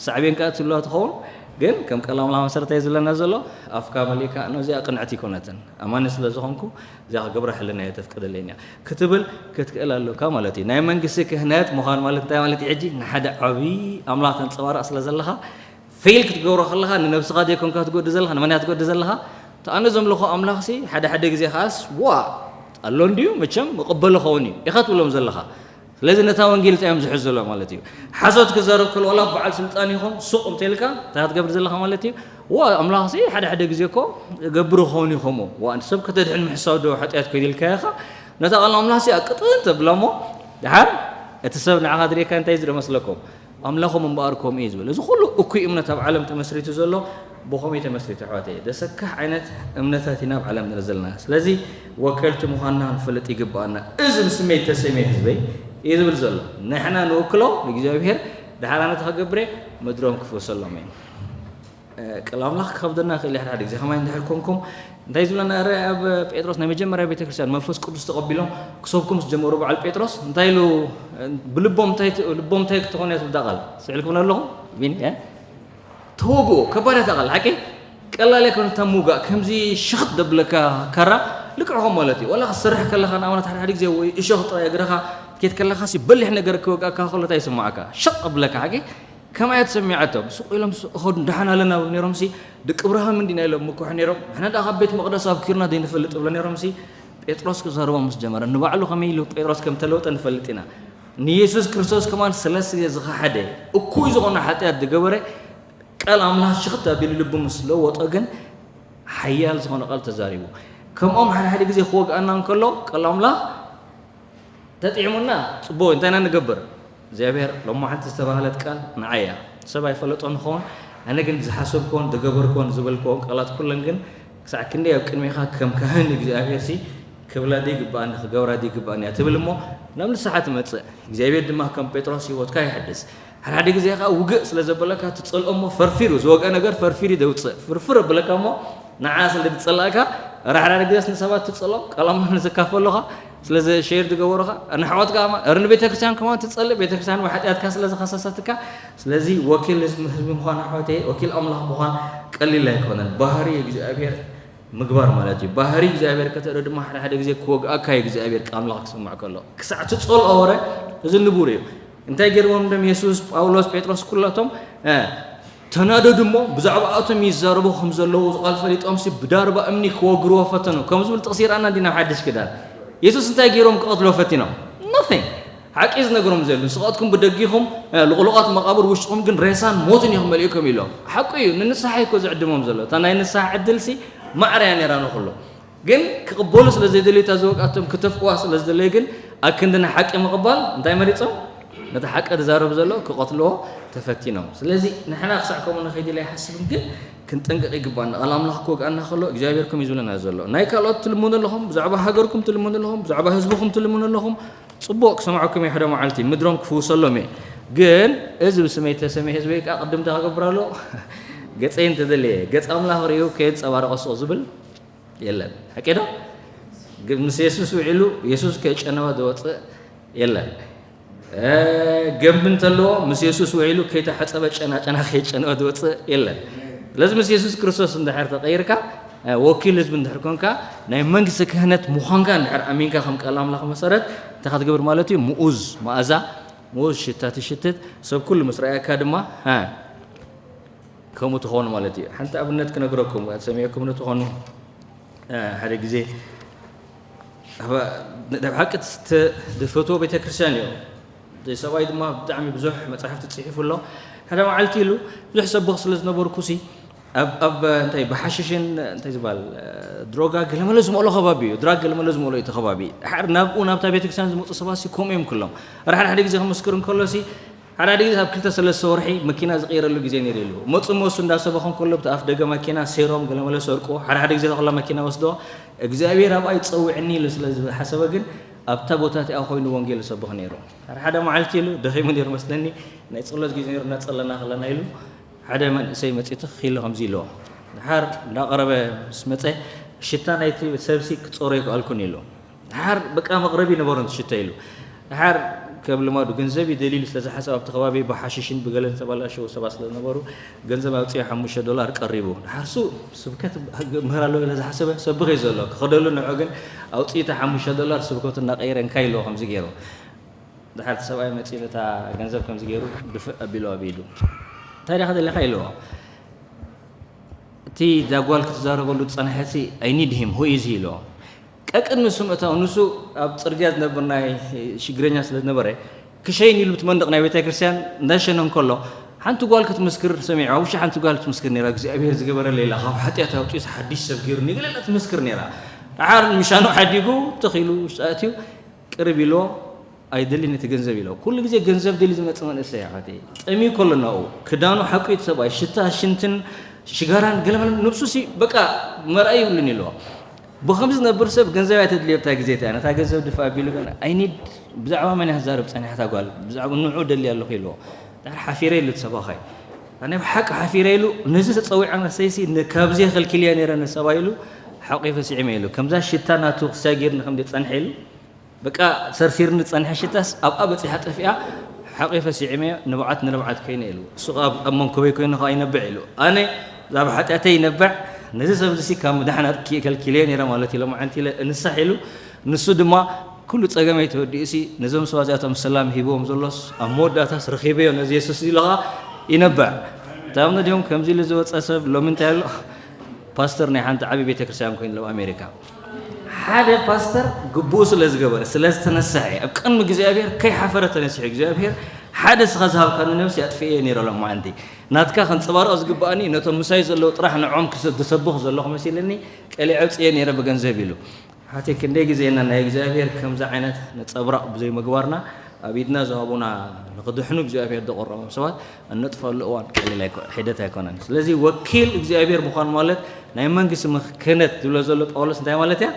ሳዕቤን ከኣ ትህልዋ ትኸውን ግን ከም ቃል ኣምላኽ መሰረታዊ ዝብለና ዘሎ ኣፍካ መሊእካ ነዚኣ ቅንዕቲ ኣይኮነትን ኣማኒ ስለ ዝኾንኩ እዚኣ ክገብራ ሕልና እየ ተፍቅደለይን እያ ክትብል ክትክእል ኣለካ ማለት እዩ ናይ መንግስቲ ክህነት ምዃን ማለት እንታይ ማለት እዩ ሕጂ ንሓደ ዓብዪ ኣምላኽ ተንፀባርቕ ስለ ዘለኻ ፌል ክትገብሮ ከለኻ ንነብስኻ ዘይኮንካ ትጎድእ ዘለኻ ንመን እያ ትጎድእ ዘለኻ? እቲ ኣነ ዘምልኾ ኣምላኽሲ ሓደ ሓደ ግዜ ከኣስ ዋ ኣሎ እንድዩ መቸም እቕበሎ ኸውን እዩ ኢኻ ትብሎም ዘለኻ። ስለዚ ነታ ወንጌል እንታይ እዮም ዝሕዙ ዘለዉ ማለት እዩ። ሓሶት ክዛረብ ከሎ ዋላ በዓል ስልጣን ይኹን ሱቕ እንተኢልካ እንታይ ክትገብር ዘለኻ ማለት እዩ። ዋ ኣምላኽሲ ሓደ ሓደ ግዜ እኮ እገብር ኸውን እዩ ከምኡ። ዋ ሰብ ከተድሕን ምሕሳው ዶ ሓጢኣት ኮይኑ ኢልካዮ ኢኻ። ነታ ቃል ኣምላኽሲ ኣቅጥን ተብላ እሞ ደሓር እቲ ሰብ ንዓኻ ዝርእየካ እንታይ እዩ ዝመስለኩም? ኣምላኾም እምበኣር ከምኡ እዩ ዝብል። እዚ ኩሉ እኩይ እምነት ኣብ ዓለም ተመስሪቱ ዘሎ ብኸመይ ተመስሪቱ ኣሕዋተየ? ዘሰክሕ ዓይነት እምነታት ኢና ኣብ ዓለም ንርኢ ዘለና። ስለዚ ወከልቲ ምዃንና ክንፈልጥ ይግብኣና። እዚ ብስመይ እተሰምየ ህዝበይ እዩ ዝብል ዘሎ። ንሕና ንውክሎ ንእግዚኣብሔር። ደሓር ኣነ ተኸገብረ ምድሮም ክፍውሰሎም እየ። እ፣ ቃል ኣምላኽ ክኸብደና ክእል። ሓደ ሓደ ግዜ ከማይ እንድሕር ኮንኩም እንታይ ዝብለና እረ ኣብ ጴጥሮስ ናይ መጀመርያ ቤተክርስትያን መንፈስ ቅዱስ ተቐቢሎም ክሰብኩ ምስ ጀመሩ በዓል ጴጥሮስ እንታይ ኢሉ? ብልቦም እንታይ ት-፣ ልቦም እንታይ ክትኾን እያ ትብል እዛ ቃል? ስዕል ክብሎ ኣለኹ ቢኒ፣ እ? ተወግኦ። ከባድ እያ እታ ቃል ሓቂ። ቀላል ኣይኮነን እታ ምውጋእ። ከምዚ ሽኽጥ ደብለካ ካራ ልክዕኹም ማለት እዩ። ዋላ ክትሰርሕ ከለኻ ንኣብነት ሓደ ሓደ ግዜ ወይ እሾኽ ጥራይ እግርኻ ትኬድ ከለኻ ሲ በሊሕ ነገር ክወግኣካ ከሎ እንታይ ይስምዓካ? ሸቕ ብለካ ሓቂ። ከምኣ እያ ተሰሚዓቶም። ስቕ ኢሎም ስ-፣ እኸዱ ደሓን ኣለና ነይሮም ሲ ደቂ እብራሃም እንዲና ኢሎም ምኩሕ ነይሮም። ንሕና ደኣ ካብ ቤት መቕደስ ኣብኪርና ዘይንፈልጥ እብሎ ነይሮም ሲ ጴጥሮስ ክዛረቦም ምስ ጀመረ ንባዕሉ ከመይ ኢሉ ጴጥሮስ ከም ተለወጠ ንፈልጥ ኢና። ንየሱስ ክርስቶስ ከማን ሰለስተ ግዜ ዝኸሓደ እኩይ ዝኾነ ሓጢኣት ዝገበረ ቃል ኣምላኽ ሽኽት ኣቢሉ ልቡ ምስ ለወጦ ግን ሓያል ዝኾነ ቃል ተዛሪቡ። ከምኦም ሓደ ሓደ ግዜ ክወግኣና እንከሎ ቃል ኣምላኽ ተጥዒሙና ጽቡቕ እንታይ ኢና ንገብር? እግዚኣብሔር ሎማዓንቲ ዝተባህለት ቃል ንዓይ እያ። ሰብ ኣይፈለጦን ንኸውን፣ ኣነ ግን ዝሓሰብክዎን ዝገበርክዎን ዝበልክዎን ቃላት ኩለን ግን ክሳዕ ክንደይ ኣብ ቅድሜኻ ከም ካህን እግዚኣብሔር ሲ ክብላ ዘይግብኣኒ ክገብራ ዘይግብኣኒ እያ ትብል እሞ ናብ ንስሓ ትመጽእ። እግዚኣብሔር ድማ ከም ጴጥሮስ ህይወትካ ይሕድስ። ሓደ ሓደ ግዜ ከኣ ውግእ ስለ ዘበለካ ትጸልኦ እሞ ፈርፊሩ ዝወግአ ነገር ፈርፊሩ ደውጽእ ፍርፍር ኣብለካ እሞ ንዓ ስለ ዝጸላእካ ራሕራሕ ግዜስ ንሰባት ትጸሎም ቃል ኣምላኽ ንዝካፈሉኻ ስለ ሸር ዝገበሩኻ ንኣሕዋትካ ከማን ር ንቤተ ክርስቲያን ከማን ትጸልእ ቤተ ክርስቲያን ብሓጢኣትካ ስለ ዝኸሰሰትካ። ስለዚ ወኪል ህዝቢ ህዝቢ ምዃን ኣሕዋተይ ወኪል ኣምላኽ ምዃን ቀሊል ኣይኮነን። ባህሪ እግዚኣብሔር ምግባር ማለት እዩ። ባህሪ እግዚኣብሔር ከተርኢ ድማ ሓደ ሓደ ግዜ ክወግኣካ እዩ እግዚኣብሔር ቃል ኣምላኽ ክስምዕ ከሎ ክሳዕ ትጸልኦ ወረ። እዚ ንቡር እዩ። እንታይ ገይርዎም ደም የሱስ ጳውሎስ ጴጥሮስ ኩላቶም እ፣ ተናደዱ እሞ ብዛዕባ ኣቶም ይዛረቡ ከም ዘለዉ ቃል ፈሊጦምሲ ብዳርባ እምኒ ክወግርዎ ፈተኑ ከም ዝብል ጥቕሲ ይረኣና እንዲ ናብ ሓድሽ ክዳን። የሱስ እንታይ ገይሮም ክቐትልዎ ፈቲኖም? Nothing። ሓቂ ዝነግሮም ዘሉ ንስኻትኩም ብደጊኹም እ፣ ልቑሉቓት መቓብር ውሽጥኹም ግን ሬሳን ሞትን ኢኹም መሊእኩም ኢሎም። ሓቁ እዩ። ንንስሓ እዩ እኮ ዝዕድሞም ዘሎ። እታ ናይ ንስሓ ዕድልሲ ማዕረ እያ ነይራ ንኹሉ። ግን ክቕበሉ ስለ ዘይደልዩ እታ ዝወግኣቶም ክተፍእዋ ስለ ዝደለዩ ግን ኣብ ክንዲ ንሓቂ ምቕባል እንታይ መሪጾም? ነቲ ሓቂ ዝዛረብ ዘሎ ክቐትልዎ ተፈቲኖም። ስለዚ ንሕና ክሳዕ ከምኡ ንኸይድ ኢለ ኣይሓስብን፣ ግን ክንጥንቀቕ ይግባና። ቃል ኣምላኽ ክወግኣና ከሎ እግዚኣብሔር ከምኡ እዩ ዝብለና ዘሎ። ናይ ካልኦት ትልምኑ ኣለኹም፣ ብዛዕባ ሃገርኩም ትልምኑ ኣለኹም፣ ብዛዕባ ህዝብኹም ትልምኑ ኣለኹም። ጽቡቕ ክሰምዓኩም እየ፣ ሓደ መዓልቲ ምድሮም ክፍውሰሎም እየ። ግን እዚ ብስመይ ተሰምየ ህዝበይ ከኣ ቅድምታ ክገብር ኣለዎ። ገጸይ እንተደለየ ገጽ ኣምላኽ ርእዩ ከየንጸባረቐ ስቕ ዝብል የለን። ሓቂ ዶ? ግን ምስ የሱስ ውዒሉ የሱስ ከይጨነወ ዝወፅእ የለን። እ፣ ገንቢ እንተለዎ ምስ የሱስ ውዒሉ ከይተሓፀበ ጨና ጨና ከይጨነወ ዝወፅእ የለን። ስለዚ ምስ የሱስ ክርስቶስ እንድሕር ተቐይርካ እ፣ ወኪል ህዝቢ እንድሕር ኮንካ ናይ መንግስቲ ክህነት ምዃንካ እንድሕር ኣሚንካ ከም ቃል ኣምላኽ መሰረት እንታይ ክትገብር ማለት እዩ? ምኡዝ መኣዛ ምኡዝ ሽታ ትሽትት ሰብ ኩሉ ምስ ረኣየካ ድማ እ፣ ከምኡ ትኸውን ማለት እዩ። ሓንቲ ኣብነት ክነግረኩም ሰሚዕኩም ንትኾኑ እ፣ ሓደ ግዜ ኣብ ሓቂ ዝፈትዎ ቤተክርስትያን እዩ። እዚ ሰብኣይ ድማ ብጣዕሚ ብዙሕ መፅሓፍቲ ፅሒፉ ኣሎ። ሓደ መዓልቲ ኢሉ ብዙሕ ሰብኽ ስለ ዝነበርኩ ሲ ኣብ ኣብ እንታይ ብሓሽሽን እንታይ ዝበሃል ድሮጋ ገለመለ ዝመሎ ከባቢ እዩ። ድራግ ገለመለ ዝመሎ እቲ ከባቢ ሓር ናብኡ ናብታ ቤተክርስትያን ዝመፁ ሰባት ሲ ከምኡ እዮም ክሎም። ራሕድ ሓደ ግዜ ክምስክር እንከሎ ሲ ሓደ ሓደ ግዜ ኣብ ክልተ ሰለስተ ወርሒ መኪና ዝቀይረሉ ግዜ ነይሩ ኢሉ። መፁ መሱ እንዳሰበኹ እንከሎ ብቲ ኣፍ ደገ መኪና ሴሮም ገለመለ ሰርቁ። ሓደ ሓደ ግዜ ተኸላ መኪና ወስዶ እግዚኣብሔር ኣብኣ ይፀውዕኒ ኢሉ ስለ ዝሓሰበ ግን ኣብታ ቦታ እቲኣ ኮይኑ ወንጌል ይሰብኽ ነይሩ። ሓደ ሓደ መዓልቲ ኢሉ ደኺሙ ነይሩ መስለኒ። ናይ ፀሎት ግዜ ነይሩ እናፀለና ከለና ኢሉ ሓደ መንእሰይ መፂኡ ትኽ ኢሉ ከምዚ ኢልዎ። ድሓር እንዳቐረበ ምስ መፀ ሽታ ናይቲ ሰብሲ ክፀሮ ይከኣልኩን ኢሉ። ድሓር በቃ መቕረቢ ነበሮም ትሽተ ኢሉ። ድሓር ከም ልማዱ ገንዘብ ይደልዩ ስለ ዝሓሰብ ኣብቲ ከባቢ ብሓሽሽን ብገለን ዝተባላሸው ሰባት ስለ ዝነበሩ ገንዘብ ኣውፅኡ ሓሙሽተ ዶላር ቀሪቡ። ድሓር ሱ ስብከት ምህር ኣሎ ኢለ ዝሓሰበ ሰብኽ እዩ ዘሎ ክኸደሉ ንዑ ግን ኣውፅኡ እቲ ሓሙሽተ ዶላር ስብከቱ እናቀይረ እንካ ኢልዎ ከምዚ ገይሩ። ድሓር እቲ ሰብኣይ መፂኡ ነታ ገንዘብ ከምዚ ገይሩ ድፍእ ኣቢሉ ኣብ ኢዱ እንታይ ዲኻ ደሊኻ ኢልዎ። እቲ እዛ ጓል ክትዛረበሉ ዝጸንሐሲ ኣይ ኒድ ሂም ሁ ኢዝ ሂ ኢልዎ። ቀቅድሚ እሱ ምእታው ንሱ ኣብ ጽርግያ ዝነብር ናይ ሽግረኛ ስለ ዝነበረ ክሸይን ኢሉ ብቲ መንደቕ ናይ ቤተ ክርስቲያን እንዳሸነ እንከሎ ሓንቲ ጓል ክትምስክር ሰሚዑ ኣብ ውሽጢ ሓንቲ ጓል ትምስክር ነይራ እግዚኣብሔር ዝገበረለይ ኢላ ካብ ሓጢኣት ኣውፂኡስ ሓድሽ ሰብ ገይሩኒ ገለ ኢላ ትምስክር ነይራ። ደሓር ምሻኑ ሓዲጉ ትኽ ኢሉ ውሽጢ ኣእትዩ ቅርብ ኢልዎ ኣይደልን እቲ ገንዘብ ኢሎ ኩሉ ግዜ ገንዘብ ደሊ ዝመጽእ መንእሰይ ኣሓተይ ጠምዩ ከሎ ናኡ ክዳኑ ሓቁ እቲ ሰብኣይ ሽታ ሽንትን ሽጋራን ገለመለ ነብሱ ሲ በቃ መርኣይ ይብሉን ኢልዎ። ብኸምዚ ዝነብር ሰብ ገንዘብ ኣይተድልዮ ኣብታ ግዜ እቲኣ። ነታ ገንዘብ ድፋ ኣቢሉ ግን፣ "ኣይኒድ፣ ብዛዕባ መን እያ ክዛረብ ጸኒሓ እታ ጓል? ብዛዕባ ንዑ ደልያ ኣለኹ" ኢልዎ። ድሓር ሓፊረ ኢሉ እቲ ሰብኣኻይ። ኣነ ብሓቂ ሓፊረ ኢሉ፣ ነዚ ተጸዊዐ መሰይሲ ን-፣ ካብዚ ከልኪልያ ነይረ ንሰብኣይ ኢሉ፣ ሓቂፈ ስዒመ ኢሉ። ከምዛ ሽታ ናቱ ክሳጊርኒ ከም ጸንሐ ኢሉ፣ በቃ ሰርሲርኒ ጸንሐ ሽታስ ኣብኣ በጺሓ ጠፊኣ፣ ሓቂፈ ስዒመ ንብዓት ንንብዓት ኮይነ ኢሉ። እሱ ኣብ፣ ኣብ መንኮበይ ኮይኑ ከኣ ይነብዕ ኢሉ። ኣነ እዛ ብሓጢኣተይ ይነብዕ፣ ነዚ ሰብ እዚ ካብ ምድሓን ኣጥኪ ከልኪልየ ነይረ ማለት እዩ። ሎማዓንቲ ኢለ እንሳሕ ኢሉ፣ ንሱ ድማ ኩሉ ጸገመይ ተወዲኡሲ ነዞም ሰባት እዚኣቶም ሰላም ሂብዎም ዘሎስ ኣብ መወዳእታስ ረኺበዮ ነዚ የሱስ ኢሉ ከኣ ይነብዕ። ታምኖ ድዮም ከምዚ ኢሉ ዝወጸ ሰብ ሎሚ እንታይ ኣሎ? ፓስተር ናይ ሓንቲ ዓቢ ቤተክርስትያን ኮይኑ ኣብ ኣሜሪካ። ሓደ ፓስተር ግቡኡ ስለ ዝገበረ፣ ስለ ዝተነስሐ፣ ኣብ ቅድሚ እግዚኣብሔር ከይሓፈረ ተነሲሑ፣ እግዚኣብሔር ሓደ ስኻ ዝሃብካኒ ነብሲ ኣጥፍኤ ነይረ ሎማዓንቲ። ናትካ ከንጸባርቕ ዝግብኣኒ ነቶም ምሳይ ዘለዉ ጥራሕ ንዖም ክስ-፣ ዝሰብኽ ዘለኹ መሲልኒ ቀሊዐ ኣውጽኤ ነይረ ብገንዘብ ኢሉ። ሓቲ ክንደይ ግዜ ኢና ናይ እግዚኣብሔር ከምዚ ዓይነት ነጸብራቕ ብዘይ ምግባርና ኣብ ኢድና ዝሃቡና ንኽድሕኑ እግዚኣብሔር ዘቕረቦም ሰባት እነጥፈሉ እዋን ቀሊል ኣይኮ-፣ ሒደት ኣይኮነን። ስለዚ ወኪል እግዚኣብሔር ምዃን ማለት ናይ መንግስቲ ምኽ-፣ ክህነት ዝብሎ ዘሎ ጳውሎስ እንታይ ማለት እያ?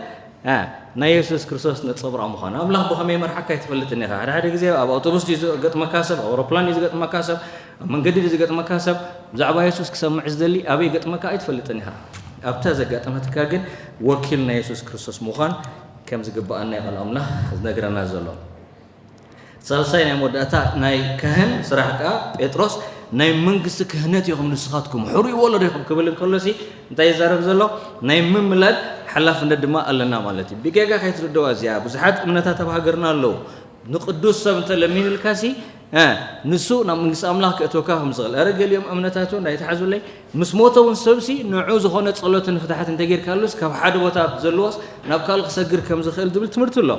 እ፣ ናይ የሱስ ክርስቶስ ነጸብራቕ ምዃን። ኣምላኽ ብኸመይ መርሓካ ኣይትፈልጥን ኢኻ። ሓደ ሓደ ግዜ ኣብ ኣውቶቡስ ድዩ ዝገጥመካ ሰብ፣ ኣብ ኣውሮፕላን ድዩ ዝገጥመካ ሰብ፣ ኣብ መንገዲ ድዩ ዝገጥመካ ሰብ፣ ብዛዕባ የሱስ ክሰምዕ ዝደሊ ኣበይ ገጥመካ ኣይትፈልጥን ኢኻ። ኣብታ ዘጋጠመትካ ግን ወኪል ናይ የሱስ ክርስቶስ ምዃን ከም ዝግብኣና እዩ ቃል ኣምላኽ ዝነግረና ዘሎ። ሳልሳይ ናይ መወዳእታ ናይ ካህን ስራሕ ከኣ ጴጥሮስ ናይ መንግስቲ ክህነት ኢኹም ንስኻትኩም፣ ሕሩይ ወለዶ ኢኹም ክብል እንከሎሲ እንታይ ይዛረብ ዘሎ? ናይ ምምላድ ሓላፍነት ድማ ኣለና ማለት እዩ። ብጌጋ ከይትርድዋ እዚኣ፣ ብዙሓት እምነታት ኣብ ሃገርና ኣለዉ። ንቅዱስ ሰብ እንተለሚንልካሲ፣ እ፣ ንሱ ናብ መንግስቲ ኣምላኽ ከእትወካ ከም ዝኽእል። ኧረ ገሊኦም እምነታት እውን ኣይትሓዙለይ። ምስ ሞተ እውን ሰብሲ ንዑ ዝኾነ ጸሎትን ፍትሓት እንተጌርካሉስ ካብ ሓደ ቦታ ዘለዎስ ናብ ካልእ ክሰግር ከም ዝኽእል ዝብል ትምህርቲ ኣሎ።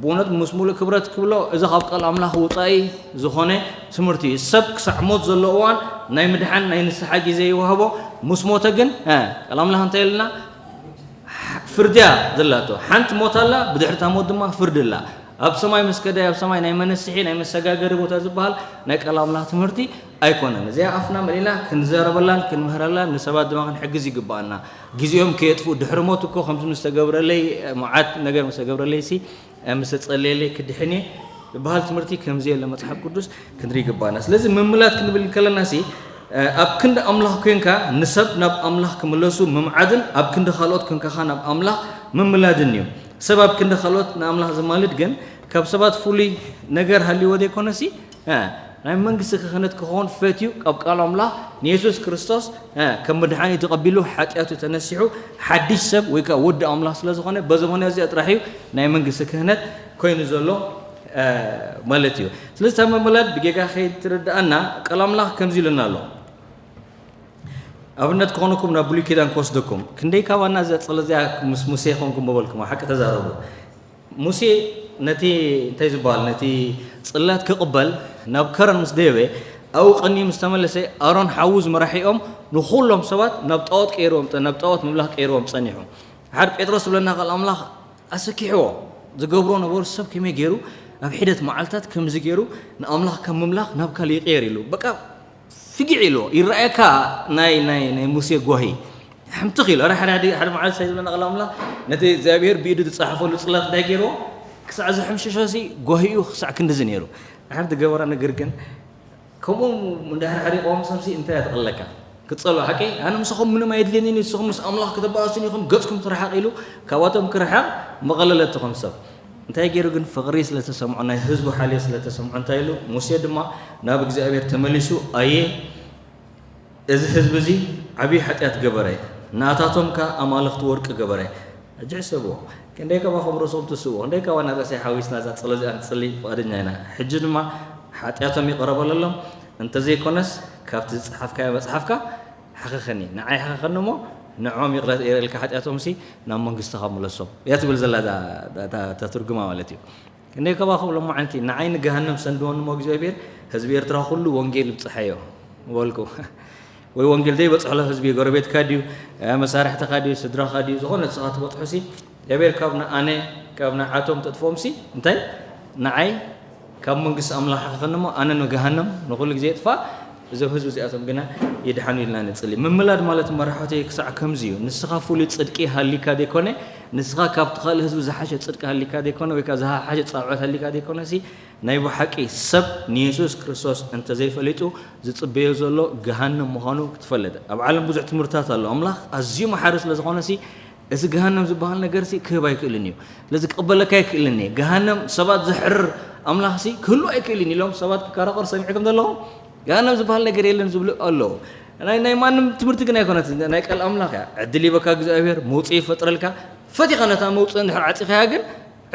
ብእውነት ምስ ሙሉእ ክብረት ክብሎ፣ እዚ ካብ ቃል ኣምላኽ ውጻኢ ዝኾነ ትምህርቲ እዩ። ሰብ ክሳዕ ሞት ዘሎ እዋን ናይ ምድሓን ናይ ንስሓ ግዜ ይወሃቦ። ምስ ሞተ ግን፣ እ፣ ቃል ኣምላኽ እንታይ ኢልና? ፍርዲ እያ ዘላቶ። ሓንቲ ሞት ኣላ፣ ብድሕሪ እታ ሞት ድማ ፍርዲ ኣላ። ኣብ ሰማይ ምስ ከደ፣ ኣብ ሰማይ ናይ መነስሒ፣ ናይ መሰጋገሪ ቦታ ዝበሃል ናይ ቃል ኣምላኽ ትምህርቲ ኣይኮነን። እዚኣ ኣፍና መሊእና ክንዛረበላን ክንምህረላን ንሰባት ድማ ክንሕግዝ ይግብኣና። ግዜኦም ከየጥፍኡ፣ ድሕሪ ሞት እኮ ከምዚ ምስ ተገብረለይ፣ መዓት ነገር ምስ ተገብረለይሲ፣ ምስ ተጸለየለይ ክድሕን እየ ዝበሃል ትምህርቲ ከምዚ የለ መጽሓፍ ቅዱስ ክንርኢ ይግብኣና። ስለዚ ምምላድ ክንብል እንከለናሲ፣ ኣብ ክንዲ ኣምላኽ ኮንካ ንሰብ ናብ ኣምላኽ ክምለሱ ምምዓድን ኣብ ክንዲ ካልኦት ኮንካ ከኣ ናብ ኣምላኽ ምምላድን እዩ። ሰብ ኣብ ክንዲ ካልኦት ንኣምላኽ ዝማልድ ግን ካብ ሰባት ፍሉይ ነገር ሃልይዎ ዘይኮነሲ፣ እ፣ ናይ መንግስቲ ክህነት ክኸውን ፈትዩ ካብ ቃል ኣምላኽ ንየሱስ ክርስቶስ፣ እ፣ ከም መድሓኒ ተቐቢሉ ሓጢኣቱ ተነሲሑ ሓድሽ ሰብ ወይ ከኣ ወዲ ኣምላኽ ስለ ዝኾነ በዚ ምኽንያት እዚኣ ጥራሕ እዩ ናይ መንግስቲ ክህነት ኮይኑ ዘሎ፣ እ፣ ማለት እዩ። ስለዚ እታ ምምላድ ብጌጋ ከይትርድኣና ቃል ኣምላኽ ከምዚ ኢሉና ኣሎ። ኣብነት ክኾነኩም ናብ ብሉይ ኪዳን ክወስደኩም። ክንደይ ካባና እዛ ጸሎት እዚኣ ምስ ሙሴ ኮንኩም ምበልኩማ፣ ሓቂ ተዛረቡ። ሙሴ ነቲ እንታይ ዝበሃል፣ ነቲ ጽላት ክቕበል ናብ ከረን ምስ ደየበ፣ ኣብኡ ቀንዩ ምስ ተመለሰ፣ ኣሮን ሓዉ ዝመራሒኦም ንኹሎም ሰባት ናብ ጣዖት ቀይርዎም ጸ-፣ ናብ ጣዖት ምምላኽ ቀይርዎም ጸኒሑ። ሓደ ጴጥሮስ ዝብለና ቃል ኣምላኽ ኣሰኪሕዎ። ዝገብሮ ነበሩ ሰብ ከመይ ገይሩ ኣብ ሒደት መዓልታት ከምዚ ገይሩ ንኣምላኽ ካብ ምምላኽ ናብ ካልእ ይቕየር ኢሉ። በቃ ፍግዕ ኢልዎ። ይረኣየካ ናይ፣ ናይ፣ ናይ ሙሴ ጓሂ። ሕምትኽ ኢሉ። ኣረ ሓደ፣ ሓደ፣ ሓደ መዓልቲ እንታይ ዝብለና ቃል ኣምላኽ፣ ነቲ እግዚኣብሔር ብኢዱ ዝጸሓፈሉ ጽላት እንታይ ገይርዎ? ክሳዕ ዝሕምሸሾሲ ጓሂኡ ክሳዕ ክንድዚ ነይሩ። ድሓር ዝገበራ ነገር ግን፣ ከምኡ እንድሕር ሓሪቕዎም ሰብሲ እንታይ እያ ትቐለካ? ክትጸልኦ ሓቀይ? ኣነ ምሳኹም ምንም ኣየድልየንን እዩ፣ ንስኹም ምስ ኣምላኽ ከተባእሱን ኢኹም፣ ገጽኩም ትርሓቕ ኢሉ፣ ካብኣቶም ክርሓቕ መቐለለትኹም ሰብ። እንታይ ገይሩ ግን? ፍቕሪ ስለ ተሰምዖ፣ ናይ ህዝቡ ሓልዮት ስለ ተሰምዖ እንታይ ኢሉ? ሙሴ ድማ ናብ እግዚኣብሔር ተመሊሱ፣ ኣየ፣ እዚ ህዝቢ እዚ ዓብዪ ሓጢኣት ገበረ፣ ንኣታቶም ከኣ ኣማልኽቲ ወርቂ ገበረ። ሕጂ ሕሰብዎ፣ ክንደይ ካባኹም ርእስኹም ትስእዎ? ክንደይ ካባና ርእሰይ ሓዊስና እዛ ጸሎት እዚኣ ንጽሊ ፍቓደኛ ኢና? ሕጂ ድማ ሓጢኣቶም ይቕረ በለሎም፣ እንተዘይኮነስ ካብቲ ዝጸሓፍካዮ መጽሓፍካ ሓኸኸኒ፣ ንዓይ ሓኸኸኒ እሞ ንዕኦም ይቕረ እየ ኢልካ ሓጢኣቶምሲ ናብ መንግስትኻ ምለሶም እያ ትብል ዘላ እዛ፣ እታ፣ እታ ትርጉማ ማለት እዩ። ክንደይ ካባኹም ሎማዓንቲ ንዓይ ንገሃነም ሰንድወኒ እሞ እግዚኣብሔር ህዝቢ ኤርትራ ኩሉ ወንጌል ይብጽሓዮ ምበልኩ። ወይ ወንጌል ዘይበጽሖ ህዝቢ ጎረቤትካ ድዩ፣ እ፣ መሳርሕትኻ ድዩ፣ ስድራኻ ድዩ፣ ዝኾነ ንስኻ ትበጽሖሲ እግዚኣብሔር ካብ ንኣነ፣ ካብ ንዓቶም ተጥፍኦምሲ እንታይ ንዓይ ካብ መንግስቲ ኣምላኽ ሓኸኸኒ እሞ ኣነ ንገሃነም ንኹሉ ግዜ ይጥፋእ፣ እዞም ህዝቢ እዚኣቶም ግና ይድሓኑ ኢልና ንጽሊ። ምምላድ ማለት መራሕቲ ክሳዕ ከምዚ እዩ። ንስኻ ፍሉይ ጽድቂ ሃሊካ ዘይኮነ፣ ንስኻ ካብቲ ካልእ ህዝቢ ዝሓሸ ጽድቂ ሃሊካ ዘይኮነ፣ ወይ ከኣ ዝሓሸ ጻውዖት ሃሊካ ዘይኮነሲ፣ ናይ ብሓቂ ሰብ ንየሱስ ክርስቶስ እንተዘይፈሊጡ ዝጽበዮ ዘሎ ገሃነም ምዃኑ ክትፈልጥ። ኣብ ዓለም ብዙሕ ትምህርትታት ኣሎ። ኣምላኽ ኣዝዩ መሓሪ ስለ ዝኾነሲ፣ እዚ ገሃነም ዝበሃል ነገርሲ ክህብ ኣይክእልን እዩ። ስለዚ ክቕበለካ ኣይክእልን እየ። ገሃነም ሰባት ዘሕርር ኣምላኽሲ ክህሉ ኣይክእልን ኢሎም ሰባት ክከራኸሩ ሰሚዕኩም ዘለኹም? ገሃነም ዝበሃል ነገር የለን ዝብሉ ኣለዉ። ናይ ናይ ማንም ትምህርቲ ግን ኣይኮነትን፣ ናይ ቃል ኣምላኽ እያ። ዕድል ይበካ እግዚኣብሔር፣ መውፅኢ ይፈጥረልካ። ፈቲኻ ነታ መውፅኢ እንድሕር ዓፂኻያ ግን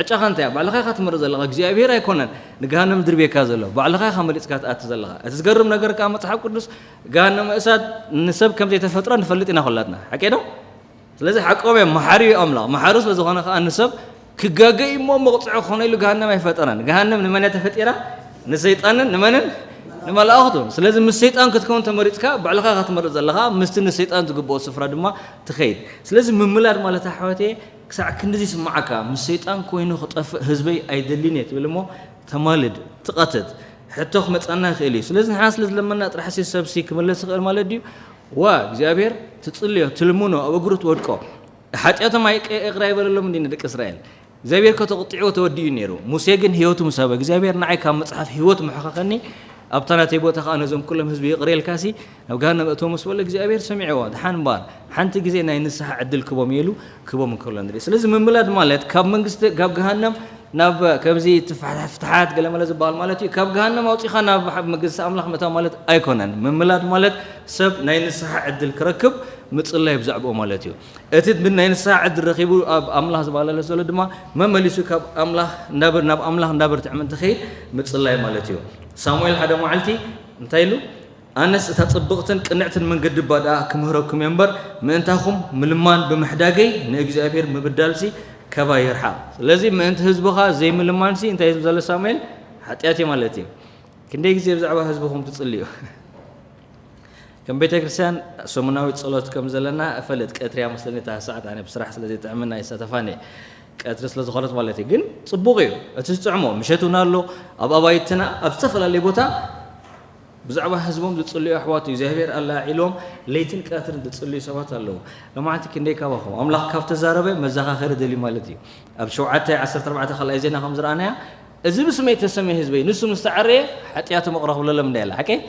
ዕጫኻ እንታይ እያ? ባዕልኻ ኢኻ ትመርፅ ዘለኻ፣ እግዚኣብሔር ኣይኮነን ንገሃነም ድርብየካ ዘሎ፣ ባዕልኻ ኢኻ መሪፅካ ትኣቲ ዘለኻ። እቲ ዝገርም ነገር ከዓ መፅሓፍ ቅዱስ ገሃነመ እሳት ንሰብ ከም ዘይተፈጥረ ንፈልጥ ኢና ኩላትና። ሓቂ ዶ? ስለዚ ሓቆም እዮም፣ መሓሪ እዩ ኣምላኽ። መሓሪ ስለ ዝኾነ ከዓ ንሰብ ክጋገ እዩ እሞ መቕፅዖ ክኾነ ኢሉ ገሃነም ኣይፈጠረን። ገሃነም ንመን እያ ተፈጢራ? ንሰይጣንን ንመንን? ንመላእኽቱን። ስለዚ ምስ ሰይጣን ክትከውን ተመሪፅካ፣ ባዕልኻ ኢኻ ትመርፅ ዘለኻ፣ ምስቲ ንሰይጣን ዝግብኦ ስፍራ ድማ ትኸይድ። ስለዚ ምምላድ ማለት ኣሕዋተየ ክሳዕ ክንድዚ ይስምዓካ፣ ምስ ሰይጣን ኮይኑ ክጠፍእ ህዝበይ ኣይደልን እየ ትብል እሞ ተማልድ፣ ትቐትት። ሕቶ ክመጻና ይኽእል እዩ። ስለዚ ንሕና ስለ ዝለመና ጥራሕ ሲ ሰብሲ ክምለስ ይኽእል ማለት ድዩ? ዋ እግዚኣብሔር ትጽልዮ፣ ትልምኖ፣ ኣብ እግሩ ትወድቆ። ሓጢኣቶም ኣይቀ- ይቕረ ኣይበለሎም እንዲ ንደቂ እስራኤል። እግዚኣብሔር ከተቕጢዕዎ ተወዲኡ ነይሩ። ሙሴ ግን ህይወቱ ምስ ሃበ እግዚኣብሔር ንዓይ ካብ መጽሓፍ ህይወት ምሕኸኸኒ ኣብታ ናተይ ቦታ ኸኣ ነዞም ኩሎም ህዝቢ ይቕሬልካሲ ናብ ገሃነም እእትዎም ምስ በሎ እግዚኣብሔር ሰሚዕዎ። ድሓን እምበኣር ሓንቲ ግዜ ናይ ንስሓ ዕድል ክቦም ኢሉ ክቦም እንከሎ ንርኢ። ስለዚ ምምላድ ማለት ካብ መንግስቲ ካብ ገሃነም ናብ ከምዚ እቲ ፍትሓት ገለመለ ዝበሃል ማለት እዩ። ካብ ገሃነም ኣውፂኻ ናብ መንግስቲ ኣምላኽ ምእታው ማለት ኣይኮነን። ምምላድ ማለት ሰብ ናይ ንስሓ ዕድል ክረክብ ምፅላይ ብዛዕባኡ ማለት እዩ። እቲ ብ- ናይ ንስሓ ዕድል ረኺቡ ኣብ ኣምላኽ ዝባለለ ዘሎ ድማ መመሊሱ ካብ ኣምላኽ እንዳበር ናብ ኣምላኽ እንዳበርትዕ ምእንቲ ኸይድ ምጽላይ ማለት እዩ። ሳሙኤል ሓደ መዓልቲ እንታይ ኢሉ? ኣነስ እታ ጽብቕትን ቅንዕትን መንገዲ እባ ደኣ ክምህረኩም እየ እምበር፣ ምእንታኹም ምልማን ብምሕዳገይ ንእግዚኣብሔር ምብዳልሲ ካባይ ይርሓቕ። ስለዚ ምእንቲ ህዝብኻ ዘይምልማንሲ እንታይ እዩ ዝብል ዘሎ ሳሙኤል? ሓጢኣት እዩ ማለት እዩ። ክንደይ ግዜ ብዛዕባ ህዝብኹም ትጽልዩ? ከም ቤተ ክርስቲያን ሰሙናዊ ጸሎት ከም ዘለና እፈልጥ። ቀትሪ እያ መስለኒ እታ ሰዓት፣ ኣነ ብስራሕ ስለ ዘይጥዕምና ኣይሳተፋን እየ። ቀትሪ ስለ ዝኾነት ማለት እዩ። ግን ጽቡቕ እዩ። እቲ ዝጥዕሞ ምሸት እውን ኣሎ። ኣብ ኣባይትና ኣብ ዝተፈላለየ ቦታ ብዛዕባ ህዝቦም ዝጽልዩ ኣሕዋት እግዚኣብሔር ኣላዒሎም ለይትን ቀትርን ዝጽልዩ ሰባት ኣለዉ። ሎማዓንቲ ክንደይ ካባኹም ኣምላኽ ካብ ተዛረበ መዘኻኸሪ ደልዩ ማለት እዩ። ኣብ ሸውዓተ ዓሰርተ ኣርባዕተ ካልኣይ ዜና ከም ዝረኣናያ፣ እዚ ብስመይ እተሰምየ ህዝበይ ንሱ ምስ ተዓረየ ሓጢኣቶም ይቕረ ክብለሎም እንዳ ኢላ፣ ሓቀይ?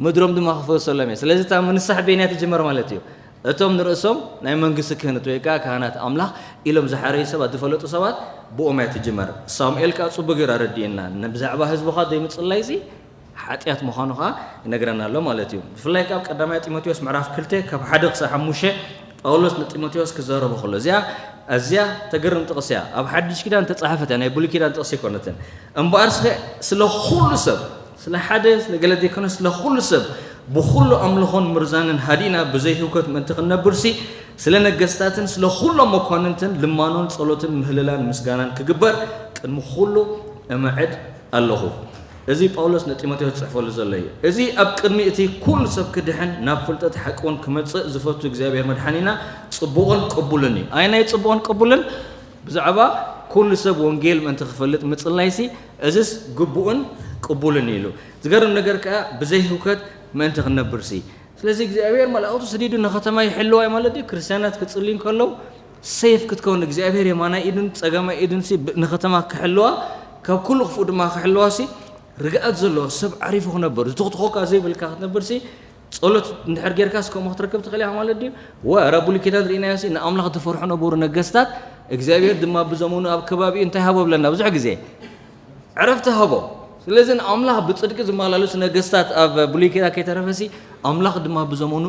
ምድሮም ድማ ክፈውሰሎም እየ። ስለዚ እታ ምንሳሕ በይንያ ትጅመር ማለት እዩ። እቶም ንርእሶም ናይ መንግስቲ ክህነት ወይ ከዓ ካህናት ኣምላኽ ኢሎም ዝሓረዩ ሰባት፣ ዝፈለጡ ሰባት ብኦም እያ ትጅመር። ሳሙኤል ከዓ ጽቡቅ ገይሩ ኣረዲእና። ንብዛዕባ ህዝብኻ ዘይምጽላይሲ ሓጢኣት ምዃኑ ከዓ ይነግረና ኣሎ ማለት እዩ። ብፍላይ ከዓ ኣብ ቀዳማይ ጢሞቴዎስ ምዕራፍ ክልተ ካብ ሓደ ክሳብ ሓሙሽተ ጳውሎስ ንጢሞቴዎስ ክዛረቦ ከሎ፣ እዚኣ ኣዝያ ተገርም ጥቕሲ እያ። ኣብ ሓድሽ ኪዳን ተጻሓፈት እያ፣ ናይ ብሉይ ኪዳን ጥቕሲ ኣይኮነትን። እምበኣር ስለ፣ ስለ ኩሉ ሰብ፣ ስለ ሓደ፣ ስለ ገለ ዘይኮነ፣ ስለ ኩሉ ሰብ ብኹሉ ኣምልኾን ምርዛንን ሃዲእና ብዘይ ህውከት ምእንቲ ክንነብርሲ፣ ስለ ነገስታትን ስለ ኩሎም መኳንንትን ልማኖን ጸሎትን ምህልላን ምስጋናን ክግበር ቅድሚ ኩሉ እምዕድ ኣለኹ። እዚ ጳውሎስ ንጢሞቴዎስ ዝጽሕፈሉ ዘሎ እዩ። እዚ ኣብ ቅድሚ እቲ ኩሉ ሰብ ክድሕን ናብ ፍልጠት ሓቂ እውን ክመጽእ ዝፈቱ እግዚኣብሔር መድሓኒና ጽቡቕን ቅቡልን እዩ። ኣየናይ ጽቡቕን ቅቡልን? ብዛዕባ ኩሉ ሰብ ወንጌል ምእንቲ ክፈልጥ ምጽላይሲ፣ እዝስ ግቡእን ቅቡልን እዩ ኢሉ። ዝገርም ነገር ከኣ ብዘይ ህውከት ምእንቲ ክንነብርሲ። ስለዚ እግዚኣብሔር መላእኽቱ ሰዲዱ ንከተማ ይሕልዋ እዩ ማለት ድዩ? ክርስትያናት ክጽልዩ እንከለዉ ሴፍ ክትከውን እግዚኣብሔር የማናይ ኢዱን ጸጋማይ ኢዱን ሲ ብ- ንከተማ ክሕልዋ ካብ ኩሉ ክፉእ ድማ ክሕልዋ ሲ ርግኣት ዘለዎ ሰብ ዓሪፉ ክነብር ዝትኽትኾካ ዘይብልካ ክትነብር ሲ ጸሎት እንድሕር ጌርካ ሲ ከምኡ ክትረክብ ትኽእል ኢኻ ማለት ድዩ? ወ ራ ብሉይ ኪዳን ርኢናዮ ሲ ንኣምላኽ ዝፈርሑ ነበሩ ነገስታት እግዚኣብሔር ድማ ብዘመኑ ኣብ ከባቢኡ እንታይ ሃቦ ብለና ብዙሕ ግዜ ዕረፍቲ ሃቦ። ስለዚ ንኣምላኽ ብጽድቂ ዝመላለሱ ነገስታት ኣብ ብሉይ ኪዳን ከይተረፈሲ ኣምላኽ ድማ ብዘመኑ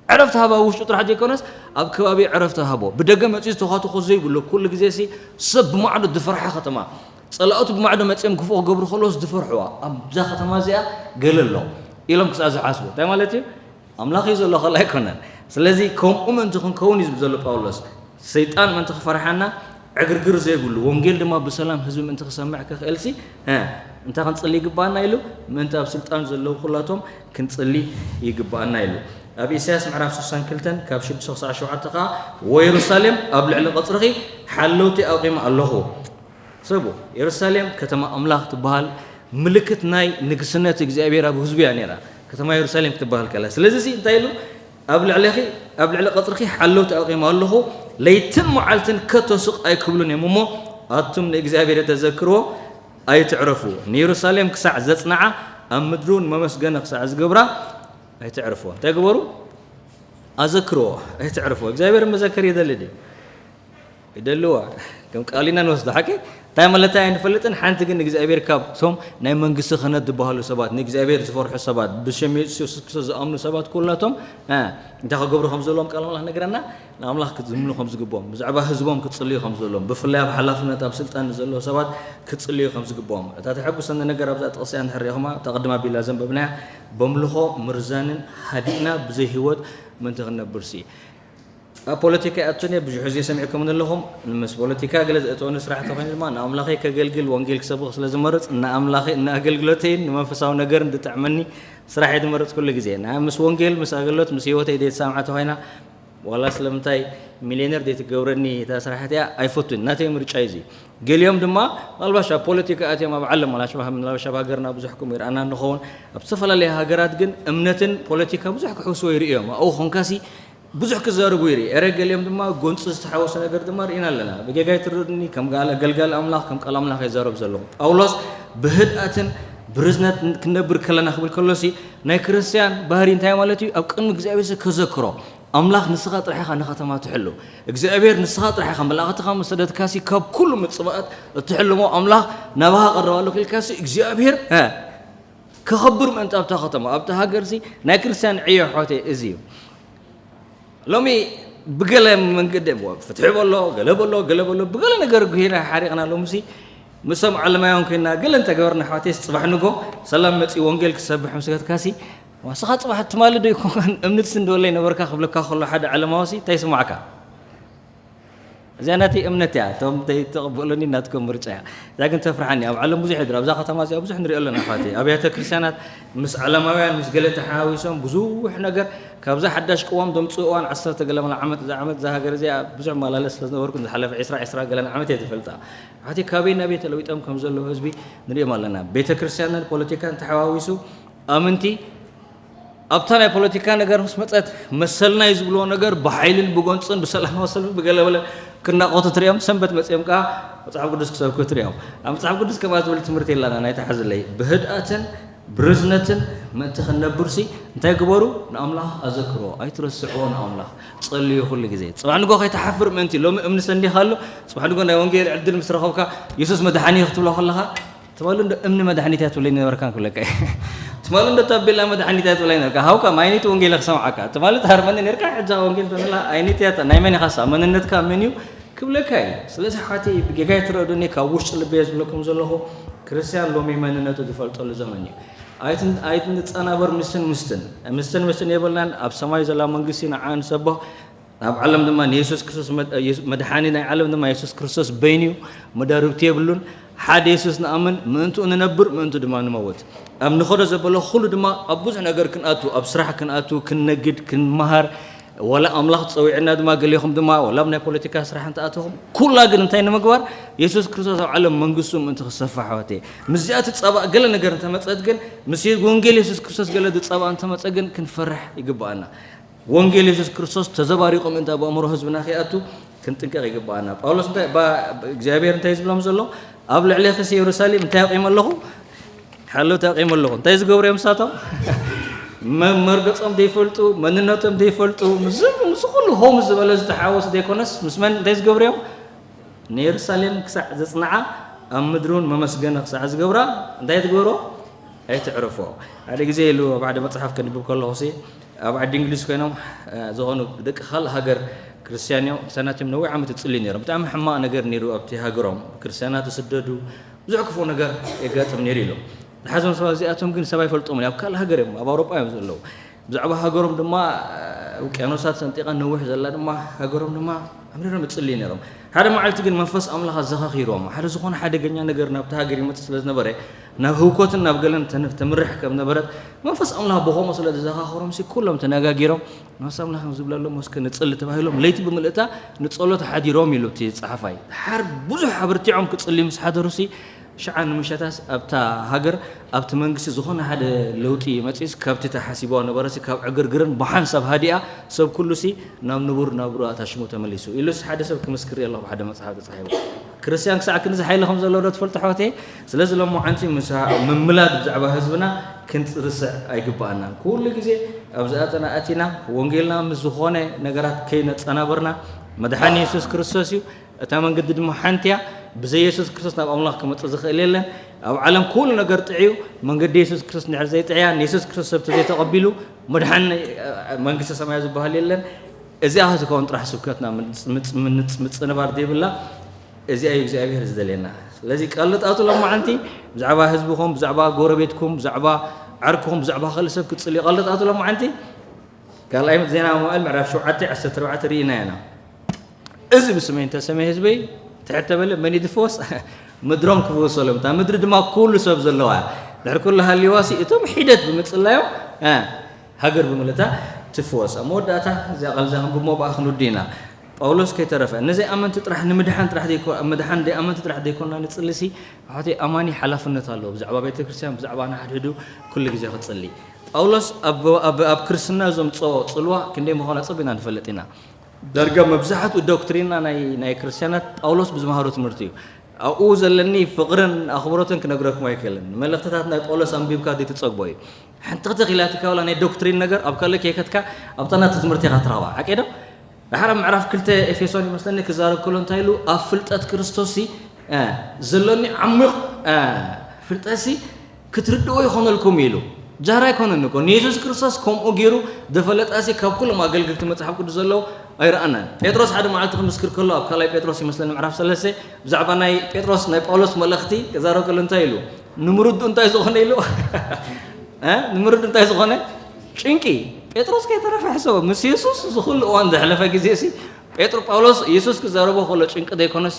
ዕረፍቲ ሃባ ውሽጡ ጥራሕ ዘይኮነስ ኣብ ከባቢ ዕረፍቲ ሃቦ። ብደገ መጺኡ ዝተዃትኾ ዘይብሉ ኩሉ ግዜ ሲ ሰብ ብማዕዶ ዝፈርሓ ከተማ ጸላእቱ ብማዕዶ መጺኦም ክፉእ ክገብሩ ከለዎስ ዝፈርሕዋ ኣብዛ ከተማ እዚኣ ገለ ኣሎ ኢሎም ክሳዕ ዝሓስቡ እንታይ ማለት እዩ? ኣምላኽ እዩ ዘሎ ካልእ ኣይኮነን። ስለዚ ከምኡ ምእንቲ ክንከውን እዩ ዝብል ዘሎ ጳውሎስ። ሰይጣን ምእንቲ ክፈርሓና ዕግርግር ዘይብሉ ወንጌል ድማ ብሰላም ህዝቢ ምእንቲ ክሰምዕ ክኽእልሲ እ፣ እንታይ ክንጽሊ ይግብኣና ኢሉ? ምእንቲ ኣብ ስልጣን ዘለዉ ኩላቶም ክንጽሊ ይግብኣና ኢሉ። ኣብ ኢሳያስ ምዕራፍ ስሳን ክልተን ካብ ሽዱሽተ ክሳዕ ሸውዓተ ከኣ ወየሩሳሌም ኣብ ልዕሊ ቐጽርኺ ሓለውቲ ኣቂመ ኣለኹ። ሰቡ የሩሳሌም ከተማ ኣምላኽ ትበሃል ምልክት ናይ ንግስነት እግዚኣብሔር ኣብ ህዝቡ እያ ነይራ። ከተማ የሩሳሌም ክትበሃል ከላ። ስለዚ እዚ እንታይ ኢሉ? ኣብ ልዕለኺ፣ ኣብ ልዕሊ ቀጽርኺ ሓለውቲ ኣቂመ ኣለኹ፣ ለይትን መዓልትን ከቶ ስቕ ኣይክብሉን እዮም እሞ፣ ኣቱም ንእግዚኣብሔር እተዘክርዎ ኣይትዕረፉ። ንየሩሳሌም ክሳዕ ዘጽንዓ፣ ኣብ ምድሪ እውን መመስገኒ ክሳዕ ዝገብራ ኣይትዕረፉ። እንታይ ግበሩ? ኣዘክርዎ፣ ኣይትዕረፉ። እግዚኣብሔር መዘከር ይደሊ ድዩ? ይደልዋ። ከም ቃል ኢና ንወስዶ፣ ሓቂ? እንታይ ማለት ኣይንፈልጥን። ሓንቲ ግን እግዚኣብሔር ካብቶም ናይ መንግስቲ ክህነት ዝበሃሉ ሰባት፣ ንእግዚኣብሔር ዝፈርሑ ሰባት፣ ብሽም የሱስ ክርስቶስ ዝኣምኑ ሰባት ኩላቶም፣ እ፣ እንታይ ክገብሩ ከም ዘለዎም ቃል ኣምላኽ ነገረና። ንኣምላኽ ክዝምኑ ከም ዝግብኦም፣ ብዛዕባ ህዝቦም ክጽልዩ ከም ዘለዎም፣ ብፍላይ ኣብ ሓላፍነት፣ ኣብ ስልጣን ዘለዉ ሰባት ክጽልዩ ከም ዝግብኦም። እታ ተሐጉሰኒ ነገር ኣብዛ ጥቕሲ እንድሕር ርኢኹማ፣ እታ ቅድም ኣቢልና ዘንበብናያ፣ በምልኾ ምርዛንን ሃዲእና ብዘይ ህይወት ምእንቲ ክንነብርሲ። ኣብ ፖለቲካ ይኣቱን እየ፣ ብዙሕ ግዜ ሰሚዕኩምኒ ኣለኹም። ምስ ፖለቲካ ገለ ዘእትወኒ ስራሕ ተኾይኑ ድማ ንኣምላኸይ ከገልግል፣ ወንጌል ክሰብኽ ስለ ዝመርጽ፣ ንኣምላኸይ፣ ንኣገልግሎተይን ንመንፈሳዊ ነገርን ዝጥዕመኒ ስራሕ እየ ዝመርጽ ኩሉ ግዜ። ንኣ-፣ ምስ ወንጌል፣ ምስ ኣገልግሎት፣ ምስ ህይወተይ ዘይተሰማምዓ ተኾይና፣ ዋላ ስለምንታይ ሚልዮነር ዘይትገብረኒ እታ ስራሕ እቲኣ ኣይፈቱን። ናተይ ምርጫ እዩ እዚ። ገሊኦም ድማ ምናልባሽ ኣብ ፖለቲካ ኣትዮም ኣብ ዓለም፣ ምናልባሽ፣ ምናልባሽ ኣብ ሃገርና ብዙሕ ከምኡ ይርኣና ንኸውን። ኣብ ዝተፈላለያ ሃገራት ግን እምነትን ፖለቲካ ብዙሕ ክሕውስዎ ይርእዮም። ኣብኡ ኾንካሲ ብዙሕ ክዛረቡ ይርኢ። ኤረ ገሊኦም ድማ ጎንፂ ዝተሓወሰ ነገር ድማ ርኢና ኣለና። ብጌጋ ይትረዱኒ፣ ከም ጋል-፣ ገልጋሊ ኣምላኽ፣ ከም ቃል ኣምላኽ ይዛረብ ዘለኹ። ጳውሎስ ብህድኣትን ብርዝነት ክንነብር ከለና ክብል ከሎሲ፣ ናይ ክርስትያን ባህሪ እንታይ ማለት እዩ? ኣብ ቅድሚ እግዚኣብሔር ከዘክሮ። ኣምላኽ ንስኻ ጥራሕ ኢኻ ንኸተማ ትሕሉ። እግዚኣብሔር ንስኻ ጥራሕ ኢኻ፣ መላእኽትኻ ምስ ሰደድካሲ ካብ ኩሉ ምጽባኣት እትሕልሞ ኣምላኽ ናባኻ ቀረባ ኣሎ ኢልካሲ እግዚኣብሔር፣ እ፣ ከኸብር ምእንቲ ኣብታ ከተማ፣ ኣብታ ሃገርሲ ናይ ክርስትያን ዕዮ ኣሕዋተይ እዚ እዩ። ሎሚ ብገለ መንገዲ እሞ ፍትሒ በሎ፣ ገለ በሎ፣ ገለ በሎ፣ ብገለ ነገር ጉሂና ሓሪቕና። ሎምሲ ምስቶም ዓለማውያን ኮይና ገለ እንተገበርና ኣሕዋተይስ ጽባሕ ንጎ ሰላም መጺኡ ወንጌል ክሰብሕ ምስ ከድካሲ፣ ንስኻ ጽባሕ ትማሊ ዶ ይኮንካን እምነትሲ እንደወለይ ነበርካ ክብለካ ከሎ ሓደ ዓለማዊሲ እንታይ ይስማዕካ? እዚኣ ናተይ እምነት እያ። እቶም ዘይተቐበሉኒ ናትኩም ምርጫ እያ። እዛ ግን ተፍርሓኒ። ኣብ ዓለም ብዙሕ ይድረ-፣ ኣብዛ ከተማ እዚኣ ብዙሕ ንሪኦ ኣለና ኣሕዋተይ። ኣብያተ ክርስቲያናት ምስ ዓለማውያን፣ ምስ ገለ ተሓዋዊሶም ብዙሕ ነገር ካብዛ ሓዳሽ ቅዋም ዘምጽኡ እዋን ዓሰርተ ገለ ዓመት፣ እዛ ዓመት፣ እዛ ሃገር እዚኣ ብዙሕ መላለስ ስለ ዝነበርኩ ዝሓለፈ ዕስራ፣ ዕስራ ገለን ዓመት እየ ዝፈልጣ። ኣሕዋተይ ካበይ ናበይ ተለዊጦም ከም ዘለዉ ህዝቢ ንሪኦም ኣለና። ቤተ ክርስቲያንን ፖለቲካን ተሓዋዊሱ ኣምንቲ ኣብታ ናይ ፖለቲካ ነገር ምስ መጸት፣ መሰልና እዩ ዝብልዎ ነገር ብሓይልን ብጎንጽን ብሰላማዊ ሰልፊ ብገለበለ ክናቆቱ ትሪኦም፣ ሰንበት መጺኦም ከኣ መጽሓፍ ቅዱስ ክሰብኩ ትሪኦም። ኣብ መጽሓፍ ቅዱስ ከምኣ ዝብል ትምህርቲ የላና፣ ናይ ተሓዝለይ። ብህድኣትን ብርዝነትን ምእንቲ ክንነብርሲ እንታይ ግበሩ? ንኣምላኽ ኣዘክርዎ፣ ኣይትረስዕዎ ንኣምላኽ። ጸልዩ ኩሉ ግዜ። ጽባሕ ንጎ ከይትሓፍር ምእንቲ፣ ሎሚ እምኒ ሰንዲኻ ኣሎ፣ ጽባሕ ንጎ ናይ ወንጌል ዕድል ምስ ረኸብካ፣ የሱስ መድሓኒ እዩ ክትብሎ ከለኻ፣ ትማሊ እንዶ እምኒ መድሓኒት እያ ትብለኒ ነበርካ ክብለካ እየ። ትማሊ እንዶ ታቤላ መድሓኒት እያ ትብለኒ ነበርካ። ሃውካ፣ ማይኒት ወንጌል ክሰምዓካ። ትማሊ ትሃርመኒ ኔርካ፣ ሕጂ ወንጌል ትብለላ፣ ኣይኒት እያ፣ ናይ መን ኢኻሳ? መንነትካ መን እዩ? ክብለካ እዩ። ስለዚ ኣሕዋተይ፣ ብጌጋ ይትረዱኒ፣ ካብ ውሽጢ ልበይ እየ ዝብለኩም ዘለኹ፣ ክርስትያን ሎሚ መንነቱ ዝፈልጠሉ ዘመን እዩ። ኣይትን-፣ ኣይትንጸናበር ምስትን ምስትን። ምስትን ምስትን የብልናን፣ ኣብ ሰማይ ዘላ መንግስቲ ንዓ ንሰብሖ፣ ኣብ ዓለም ድማ ንየሱስ ክርስቶስ መድ-፣ የሱ-፣ መድሓኒ ናይ ዓለም ድማ የሱስ ክርስቶስ በይኑ እዩ፣ መዳርብቲ የብሉን። ሓደ የሱስ ንኣምን፣ ምእንትኡ ንነብር፣ ምእንቱ ድማ ንመውት። ኣብ ንኸዶ ዘበሎ ኩሉ ድማ ኣብ ብዙሕ ነገር ክንኣቱ፣ ኣብ ስራሕ ክንኣቱ፣ ክንነግድ፣ ክንመሃር፣ ወላ ኣምላኽ ጸዊዕና ድማ ገሊኹም ድማ ወላ ኣብ ናይ ፖለቲካ ስራሕ እንተኣተኹም፣ ኩላ ግን እንታይ ንምግባር? የሱስ ክርስቶስ ኣብ ዓለም መንግስቱ ምእንቲ ክሰፍሕ ኣሕዋተይ። ምስዚኣ ትጻባእ ገለ ነገር እንተመጸት ግን፣ ምስ ወንጌል የሱስ ክርስቶስ ገለ ዝጻባእ እንተመጸ ግን ክንፈርሕ ይግብኣና። ወንጌል የሱስ ክርስቶስ ተዘባሪቑ ምእንቲ ኣብ ኣእምሮ ህዝብና ከይኣቱ ክንጥንቀቕ ይግብኣና። ጳውሎስ እንታይ፣ ባ-፣ እግዚኣብሔር እንታይ ዝብሎም ዘሎ? ኣብ ልዕሌኺስ የሩሳሌም እንታይ ኣቂመ ኣለኹ? ሓለውቲ ኣቂመ ኣለኹ። እንታይ ዝገብሩ እዮም ንሳቶም? መ-፣ መርገጾም ዘይፈልጡ፣ መንነቶም ዘይፈልጡ፣ ምስ፣ ምስ ኩሉ ሆም ዝበለ ዝተሓወሱ ዘይኮነስ፣ ምስ መን እንታይ ዝገብሩ እዮም? ንየሩሳሌም ክሳዕ ዘጽንዓ፣ ኣብ ምድሪ እውን መመስገኒ ክሳዕ ዝገብራ፣ እንታይ ትገብሮ? ኣይትዕርፎ። ሓደ ግዜ ኢሉ ኣብ ሓደ መጽሓፍ ከንብብ ከለኹሲ፣ ኣብ ዓዲ እንግሊዝ ኮይኖም፣ እ፣ ዝኾኑ ደቂ ካልእ ሃገር ክርስትያን እዮም፣ ክርስትያናት እዮም፣ ነዊሕ ዓመት ይጽልዩ ነይሮም። ብጣዕሚ ሕማቕ ነገር ነይሩ ኣብቲ ሃገሮም። ክርስትያናት ይስደዱ፣ ብዙሕ ክፉእ ነገር የጋጥም ነይሩ ኢሎም። ዝሓዞም ሰባት እዚኣቶም ግን ሰብ ኣይፈልጦምን፣ ኣብ ካልእ ሃገር እዮም፣ ኣብ ኣውሮጳ እዮም ዘለዉ። ብዛዕባ ሃገሮም ድማ፣ እ፣ ውቅያኖሳት ሰንጢቓ ነዊሕ ዘላ ድማ ሃገሮም ድማ ኣምሪሮም ይጽልዩ ነይሮም። ሓደ መዓልቲ ግን መንፈስ ኣምላኽ ኣዘኻኺርዎም። ሓደ ዝኾነ ሓደገኛ ነገር ናብቲ ሃገር ይመጽእ ስለ ዝነበረ፣ ናብ ህውከትን ናብ ገለን ተን-፣ ተምርሕ ከም ነበረት መንፈስ ኣምላኽ ብኸምኡ ስለ ዘዘኻኸሮምሲ፣ ኩሎም ተነጋጊሮም፣ መንፈስ ኣምላኽ ከም ዝብለሎም እስከ ንጽሊ ተባሂሎም፣ ለይቲ ብምልእታ ንጸሎት ሓዲሮም ኢሉ እቲ ጸሓፋይ። ድሓር ብዙሕ ኣብርቲዖም ክጽልዩ ምስ ሓደሩሲ፣ ሽዓ ንምሸታስ ኣብታ ሃገር ኣብቲ መንግስቲ ዝኾነ ሓደ ለውጢ መጺስ ካብቲ ተሓሲብዋ ነበረሲ ካብ ዕግርግርን ብሓንሳብ ሃዲኣ ሰብ ኩሉሲ ናብ ንቡር ናብርኣ ታሽሙ ተመሊሱ ኢሉስ ሓደ ሰብ ክምስክር የለኹ ሓደ መጽሓፍ ተጻሒፉ። ክርስቲያን ክሳዕ ክንዚ ሓይሊ ከም ዘሎ ዶ ትፈልጡ ኣሕዋተይ? ስለዚ ሎማዓንቲ ምምላድ ብዛዕባ ህዝብና ክንርስዕ ኣይግብኣናን። ኩሉ ግዜ ኣብ ዝኣተና ኣቲና ወንጌልና ምስ ዝኾነ ነገራት ከይነጸናበርና መድሓኒ የሱስ ክርስቶስ እዩ። እታ መንገዲ ድማ ሓንቲ እያ። ብዘይ የሱስ ክርስቶስ ናብ ኣምላኽ ክመጽእ ዝኽእል የለን። ኣብ ዓለም ኩሉ ነገር ጥዕዩ መንገዲ የሱስ ክርስቶስ እንድሕር ዘይጥዕያ ንየሱስ ክርስቶስ ሰብ ተዘይተቐቢሉ መድሓኒ መንግስተ ሰማያት ዝበሃል የለን። እዚኣ ክትከውን ጥራሕ ስብከትና ምጽንባር ዘይብላ እዚኣ እዩ እግዚኣብሔር ዝደልየና። ስለዚ ቀልጣቱ ሎማዓንቲ ብዛዕባ ህዝብኹም ብዛዕባ ጎረቤትኩም ብዛዕባ ዓርክኹም ብዛዕባ ካልእ ሰብ ክትጽልዩ ቀልጣቱ ሎማዓንቲ ካልኣይ ዜና መዋእል ምዕራፍ ሸውዓተ ዓሰርተ ኣርባዕተ ርኢና ኢና። እዚ ብስመይ እንተሰመ ህዝበይ ትሕት ተበለ መን ይድፍወስ ምድሮም ክፍወሰሎም እታ ምድሪ ድማ ኩሉ ሰብ ዘለዋ ድሕሪ ኩሉ ሃልዋሲ እቶም ሒደት ብምጽላዮም ሃገር ብምልታ ትፍወስ ኣብ መወዳእታ እዚኣ ቃል እዛ ክንብሞ ብኣ ክንውዲ ኢና። ጳውሎስ ከይተረፈ ንዘይ ኣመንቲ ጥራሕ ንምድሓን ጥራሕ ምድሓን ደይ ኣመንቲ ጥራሕ ዘይኮና ንጽልሲ ኣሕዋተይ ኣማኒ ሓላፍነት ኣለዎ ብዛዕባ ቤተ ክርስቲያን ብዛዕባ ንሓድሕዱ ኩሉ ግዜ ክጽሊ። ጳውሎስ ኣብ ክርስትና ዘምፅኦ ፅልዋ ክንደይ ምዃኑ ኣፀቢና ንፈልጥ ኢና። ዳርጋ መብዛሕትኡ ዶክትሪንና ናይ ክርስቲያናት ጳውሎስ ብዝመሃሮ ትምህርቲ እዩ። ኣብኡ ዘለኒ ፍቕርን ኣኽብሮትን ክነግረኩም ኣይክእልን። መልእኽትታት ናይ ጳውሎስ ኣንቢብካ ዘይትፀግቦ እዩ። ሕንትኽትኽ ኢላትካ ዋላ ናይ ዶክትሪን ነገር ኣብ ካልእ ከይከትካ ኣብታ ናቱ ትምህርቲ ኢኻ ትረኽባ። ሓቂ ዶ? ዳሕር ኣብ ምዕራፍ ክልተ ኤፌሶን ይመስለኒ ክዛረብ ከሎ እንታይ ኢሉ ኣብ ፍልጠት ክርስቶስ ሲ ዘሎኒ ዓሚቕ ፍልጠት ሲ ክትርድዎ ይኾነልኩም ኢሉ። ጃህራ ኣይኮነን እኮ ንየሱስ ክርስቶስ ከምኡ ገይሩ ደፈለጣሲ ካብ ኩሎም ኣገልግልቲ መጽሓፍ ቅዱስ ዘለዉ ኣይረኣናን። ጴጥሮስ ሓደ መዓልቲ ክምስክር ከሎ ኣብ ካልኣይ ጴጥሮስ ይመስለኒ ምዕራፍ ሰለስተ ብዛዕባ ናይ ጴጥሮስ ናይ ጳውሎስ መልእኽቲ ክዛረብ ከሎ እንታይ ኢሉ ንምርዱ እንታይ ዝኾነ ኢሉ ንምርዱ እንታይ ዝኾነ ጭንቂ ጴጥሮስ ከይተረፈ ሕሰቦ ምስ የሱስ ዝኹሉ እዋን ዘሕለፈ ግዜ ሲ ጴጥሮ ጳውሎስ የሱስ ክዛረቦ ከሎ ጭንቂ ዘይኮነሲ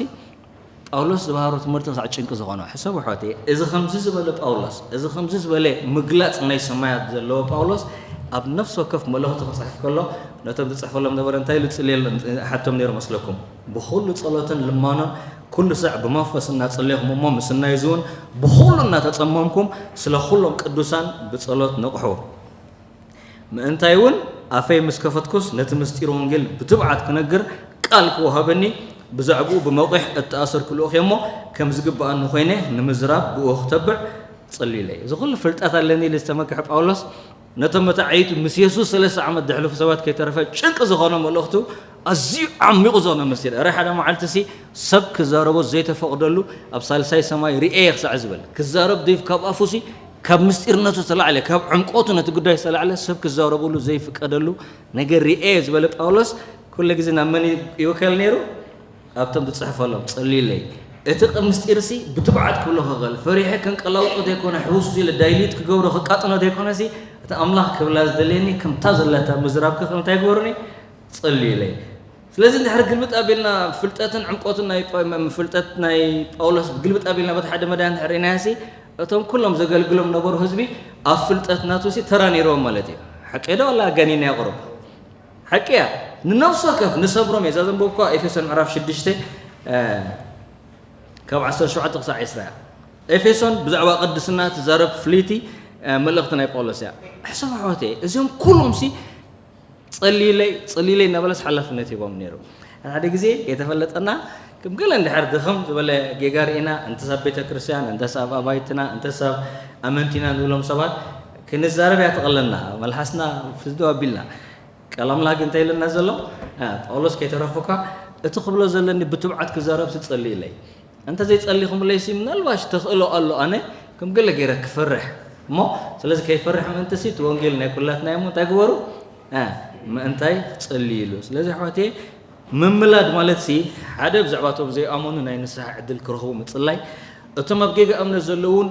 ጳውሎስ ዝባህሮ ትምህርቲ ክሳዕ ጭንቂ ዝኾኖ ሕሰቡ ኣሕዋተይ። እዚ ከምዚ ዝበለ ጳውሎስ እዚ ከምዚ ዝበለ ምግላፅ ናይ ሰማያት ዘለዎ ጳውሎስ ኣብ ነፍሲ ወከፍ መልእኽቱ ክፅሕፍ ከሎ ነቶም ዝፅሕፈሎም ነበረ እንታይ ኢሉ ዝፅልየሎም ሓቶም ነይሩ መስለኩም? ብኹሉ ፀሎትን ልማኖን ኩሉ ሳዕ ብመንፈስ እናፀለኹም እሞ ምስ እናይዝውን ብኹሉ እናተፀመምኩም ስለ ኩሎም ቅዱሳን ብፀሎት ንቕሑ። ምእንታይ እውን ኣፈይ ምስ ከፈትኩስ ነቲ ምስጢር ወንጌል ብትብዓት ክነግር ቃል ክወሃበኒ ብዛዕባኡ ብመቑሕ እተኣሰርኩ ልኡኽ እየ እሞ ከም ዝግብኣኒ ኮይነ ንምዝራብ ብኡ ክተብዕ ጽልዩለይ። እዚ ኩሉ ፍልጠት ኣለኒ ኢሉ ዝተመክሐ ጳውሎስ ነቶም መታዓይቱ ምስ የሱስ ሰለስተ ዓመት ዘሕለፉ ሰባት ከይተረፈ ጭንቂ ዝኾነ መልእኽቱ ኣዝዩ ዓሚቑ ዝኾነ ምስጢር እረ ሓደ መዓልቲ ሲ ሰብ ክዛረቦ ዘይተፈቕደሉ ኣብ ሳልሳይ ሰማይ ርእየ ክሳዕ ዝበል ክዛረብ ዶይፍ ካብ ኣፉ ሲ ካብ ምስጢርነቱ ዝተላዕለ ካብ ዕምቆቱ ነቲ ጉዳይ ዝተላዕለ ሰብ ክዛረበሉ ዘይፍቀደሉ ነገር ርእየ ዝበለ ጳውሎስ ኩሉ ግዜ ናብ መን ይውከል ነይሩ? ኣብቶም ዝፅሕፈሎም ጸልዩለይ። እቲ ምስጢርሲ ብትብዓት ክብሎ ክኽእል ፈሪሐ ከንቀላውጦ ዘይኮነ ሕውስ ኢለ ዳይሊት ክገብሮ ክቃጥኖ ዘይኮነሲ እቲ ኣምላኽ ክብላ ዝደልየኒ ከምታ ዘለታ ምዝራብ ክኽእል እንታይ ግበሩኒ? ጸልዩለይ። ስለዚ እንድሕር ግልብጥ ኣቢልና ፍልጠትን ዕምቆትን ናይ ፍልጠት ናይ ጳውሎስ ግልብጥ ኣቢልና በቲ ሓደ መዳይ እንድሕር ርኢናዮሲ እቶም ኩሎም ዘገልግሎም ነበሩ ህዝቢ ኣብ ፍልጠት ናቱሲ ተራ ነይርዎም ማለት እዩ። ሓቂ ዶ ዋላ ኣጋኒና የቕርብ? ሓቂ እያ። ንነፍሲ ወከፍ ንሰብሮም እየ እዛ ዘንበብኳ ኤፌሶን ምዕራፍ ሽዱሽተ ካብ ዓሰርተ ሸውዓተ ክሳዕ ዕስራ እያ። ኤፌሶን ብዛዕባ ቅድስና ትዛረብ ፍልይቲ መልእኽቲ ናይ ጳውሎስ እያ። ሕሰብ ኣሕዋተየ እዚኦም ኩሎም ሲ ጸልዩለይ ጸልዩለይ እናበለስ ሓላፍነት ሂቦም ነይሩ። ሓደ ግዜ ከይተፈለጠና ከም ገለ እንድሕር ድኽም ዝበለ ጌጋ ርኢና እንተሳብ ቤተ ክርስቲያን እንተሳብ ኣባይትና እንተሳብ ኣመንቲና ንብሎም ሰባት ክንዛረብ እያ ትቐለና መልሓስና ፍዝዶ ኣቢልና ቃል ኣምላኽ ግን እንታይ ኢለና ዘሎ ጳውሎስ ከይተረፉካ እቲ ክብሎ ዘለኒ ብትብዓት ክዛረብ ስጸልዩለይ እንተ ዘይጸሊኹምለይሲ ምናልባሽ ተኽእሎ ኣሎ ኣነ ከም ገለ ገይረ ክፈርሕ እሞ ስለዚ ከይፈርሕ ምእንትሲ እቲ ወንጌል ናይ ኩላትና እሞ እንታይ ግበሩ ምእንታይ ጸልዩ ኢሉ ስለዚ ኣሕዋትየ ምምላድ ማለትሲ ሓደ ብዛዕባቶም ዘይኣመኑ ናይ ንስሓ ዕድል ክረኽቡ ምጽላይ እቶም ኣብ ጌጋ እምነት ዘለውን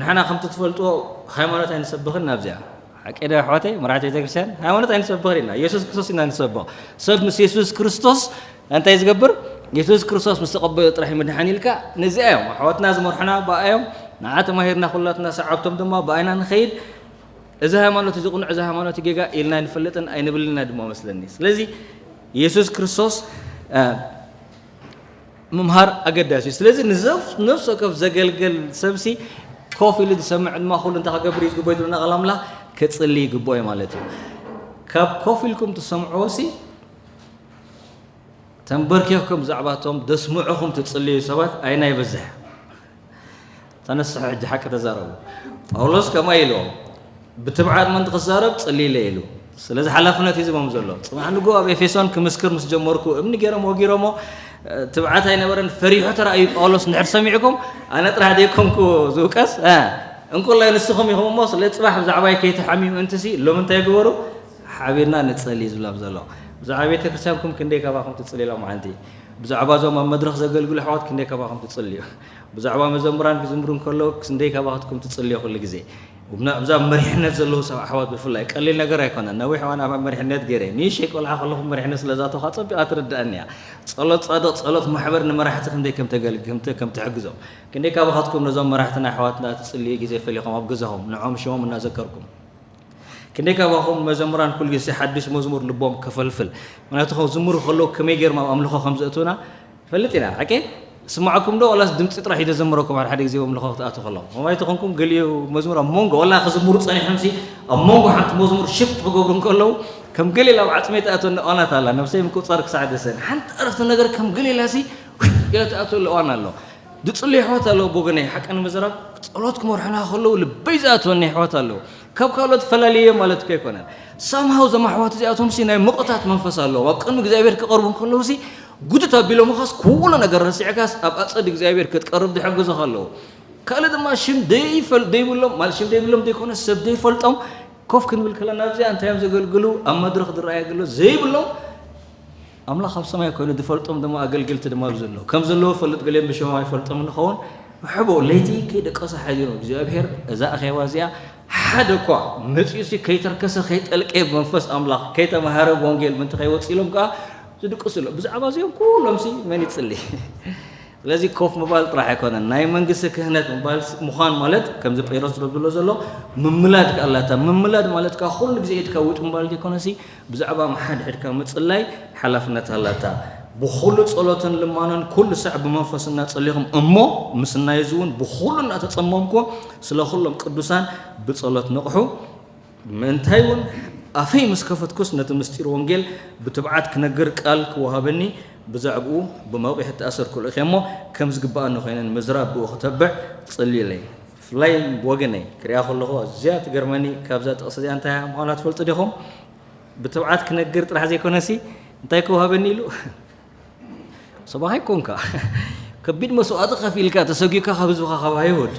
ንሕና ከምቲ ትፈልጥዎ ሃይማኖት ኣይንሰብኽን ናብዚኣ ሓቂ ዶ ኣሕዋተይ መራሕቲ ቤተክርስትያን ሃይማኖት ኣይንሰብኽን ኢና የሱስ ክርስቶስ ኢና ንሰብኽ ሰብ ምስ የሱስ ክርስቶስ እንታይ ዝገብር የሱስ ክርስቶስ ምስ ተቐበሉ ጥራሕ ምድሓን ኢልካ ነዚኣ እዮም ኣሕዋትና ዝመርሑና ብኣ እዮም ንዓ ተማሂርና ኩላትና ሰዓብቶም ድማ ብኣይና ንኸይድ እዚ ሃይማኖት እዚ ቁኑዕ እዚ ሃይማኖት ጌጋ ኢልና ኣይንፈልጥን ኣይንብልን ኢና ድማ መስለኒ ስለዚ የሱስ ክርስቶስ ምምሃር ኣገዳሲ እዩ። ስለዚ ንዘፍ-፣ ነፍሲ ወከፍ ዘገልግል ሰብሲ ኮፍ ኢሉ ዝሰምዕ ድማ ኩሉ እንታይ ክገብር እዩ ዝግብኦ? ዝብለና ቃል ኣምላኽ ክጽሊ ይግብኦ እዩ ማለት እዩ። ካብ ኮፍ ኢልኩም ትሰምዕዎ ሲ ተንበርኪኽኩም ብዛዕባቶም ደስምዑኹም ትጽልዩ ሰባት ኣይና ይበዝሕ። ተነስሑ ሕጂ ሓቂ ተዛረቡ። ጳውሎስ ከምኣ ኢልዎም፣ ብትብዓት ምእንቲ ክዛረብ ጽልይለ ኢሉ። ስለዚ ሓላፍነት እዩ ዝቦም ዘሎ። ጽባሕ ንግሆ ኣብ ኤፌሶን ክምስክር ምስ ጀመርኩ እምኒ ገይሮም ወጊሮሞ፣ እ፣ ትብዓት ኣይነበረን፣ ፈሪሑ ተራእዩ ጳውሎስ እንድሕር ሰሚዕኩም፣ ኣነ ጥራሕ ዘይኮንኩ ዝውቀስ፣ እ፣ እንኮላይ ንስኹም ኢኹም እሞ፣ ስለ ጽባሕ ብዛዕባይ ከይትሓምዩ ምእንቲ ሲ ሎሚ እንታይ ግበሩ? ሓቢርና ንጸሊ እዩ ዝብሎም ዘሎ። ብዛዕባ ቤተ ክርስቲያንኩም ክንደይ ካባኹም ትጽልዩ ሎም ሓንቲ? ብዛዕባ እዞም ኣብ መድረኽ ዘገልግሉ ኣሕዋት ክንደይ ካባኹም ትጽልዩ? ብዛዕባ መዘምራን ክዝምሩ እንከለዉ ክንደይ ካባኹም ትጽልዩ ኩሉ ግዜ? ብና-፣ ብዛ መሪሕነት ዘለዉ ሰብ ኣሕዋት ብፍላይ ቀሊል ነገር ኣይኮነን። ነዊሕ እዋን ኣብ መሪሕነት ገይረ። ንእሽተይ ቆልዓ ከለኹ መሪሕነት ስለ ዝኣተኹ ጸቢቓ ትርድኣኒ እያ። ጸሎት ጻድቕ፣ ጸሎት ማሕበር ንመራሕቲ ክንደይ ከም ተገል-፣ ከም ተ-፣ ከም ትሕግዞም። ክንደይ ካባኻትኩም ነዞም መራሕትና ኣሕዋትና ትጽልዩ ግዜ ፈሊኹም ኣብ ገዛኹም ንዖም ሽሞም እናዘከርኩም? ክንደይ ካባኹም መዘምራን ኩሉ ግዜ ሓድሽ መዝሙር ልቦም ከፈልፍል? ምኽንያቱ ከም ዝምሩ ከለዉ ከመይ ገይሮም ኣብ ኣምልኾ ከም ዘእትዉና ፈልጥ ኢና። ሓቂ? ስማዕኩም ዶ ዋላስ ድምጺ ጥራሕ እዩ ዘዘምረኩም ሓደ ሓደ ግዜ ኣብ ኣምልኾ ክትኣትዉ ከለኹም? ከማይ ተኾንኩም ገሊኡ መዝሙር ኣብ መንጎ ዋላ ክዝምሩ ጸኒሖም ሲ ኣብ መንጎ ሓንቲ መዝሙር ሽፍት ክገብሩ እንከለዉ ከም ገሊላ ኣብ ዓጽመይ ትኣትወኒ እዋናት ኣላ። ነብሰይ ምቁጽጻር ክሳዕ ደሰን። ሓንቲ ዕረፍቲ ነገር ከም ገሊላ ሲ ኢላ ትኣትወሉ እዋን ኣሎ። ዝጽልዩ ኣሕዋት ኣለዉ ብወገነይ፣ ሓቂ ንምዝራብ ጸሎት ክመርሑና ከለዉ ልበይ ዝኣትወኒ ኣሕዋት ኣለዉ። ካብ ካልኦት ፈላልየ ማለት እኮ ኣይኮነን። ሳምሃው እዞም ኣሕዋት እዚኣቶምሲ ናይ ምቕታት መንፈስ ኣለዎም። ኣብ ቅድሚ እግዚኣብሔር ክቐርቡ እንከለዉሲ ጉትት ኣቢሎምኻስ ኩሉ ነገር ረሲዕካስ ኣብ ኣጸድ እግዚኣብሔር ክትቀርብ ዝሕግዙኻ ኣለዉ። ካልእ ድማ ሽም ደይፈል-፣ ደይብሎም፣ ማለት ሽም ደይብሎም ዘይኮነ ሰብ ደይፈልጦም ኮፍ ክንብል ከለና ኣብዚኣ እንታይ እዮም ዘገልግሉ፣ ኣብ መድረኽ ዝረኣየ ዘሎ ዘይብሎም ኣምላኽ ኣብ ሰማይ ኮይኑ ዝፈልጦም ድማ ኣገልገልቲ ድማ ኣብዚ ኣለዉ። ከም ዘለዉ ፈልጥ ገሊኦም ብሽሞም ኣይፈልጦም ንኸውን። ሕቦ ለይቲ ከይደቀሰ ሓዲሩ እግዚኣብሔር እዛ ኣኼባ እዚኣ ሓደ እኳ መጺኡሲ ከይተርከሰ ከይጠልቀየ ብመንፈስ ኣምላኽ ከይተማሃረ ብወንጌል ምእንቲ ከይወጽእ ኢሎም ከኣ ዝድቅሱ ኣለዉ። ብዛዕባ እዚኦም ኩሎምሲ መን ይጽሊ? ስለዚ ኮፍ ምባል ጥራሕ ኣይኮነን። ናይ መንግስቲ ክህነት ምባል ስ-፣ ምዃን ማለት ከምዚ ጴጥሮስ ዝብሎ ዘሎ ምምላድ ከኣ ኣላታ። ምምላድ ማለት ከኣ ኩሉ ግዜ ኢድካ ውጥ ምባል ዘይኮነሲ ብዛዕባ መሓድሕድካ ምጽላይ ሓላፍነት ኣላታ። ብኹሉ ጸሎትን ልማኖን ኩሉ ሳዕ ብመንፈስ እናጸለኹም እሞ ምስ ናይዚ እውን ብኹሉ እናተጸመምኩ ስለ ኩሎም ቅዱሳን ብጸሎት ንቕሑ። ምእንታይ እውን ኣፈይ ምስ ከፈትኩስ ነቲ ምስጢር ወንጌል ብትብዓት ክነግር ቃል ክወሃበኒ ብዛዕብኡ ብመውቕሒ እተኣሰርኩ ልእኸ እሞ ከም ዝግብኣኒ ኮይነ ንምዝራብ ብኡ ክተብዕ ጽልዩለይ። ብፍላይ ብወገነይ ክሪኣ ከለኹ ኣዝያ ትገርመኒ። ካብዛ ጥቕሲ እዚኣ እንታይ ምዃና ትፈልጡ ዲኹም? ብትብዓት ክነግር ጥራሕ ዘይኮነሲ እንታይ ክወሃበኒ ኢሉ ሰብኣኻ ኣይኮንካ። ከቢድ መስዋእቲ ከፊልካ፣ ተሰጒካ ካብ ህዝብኻ ካብ ኣይሁድ።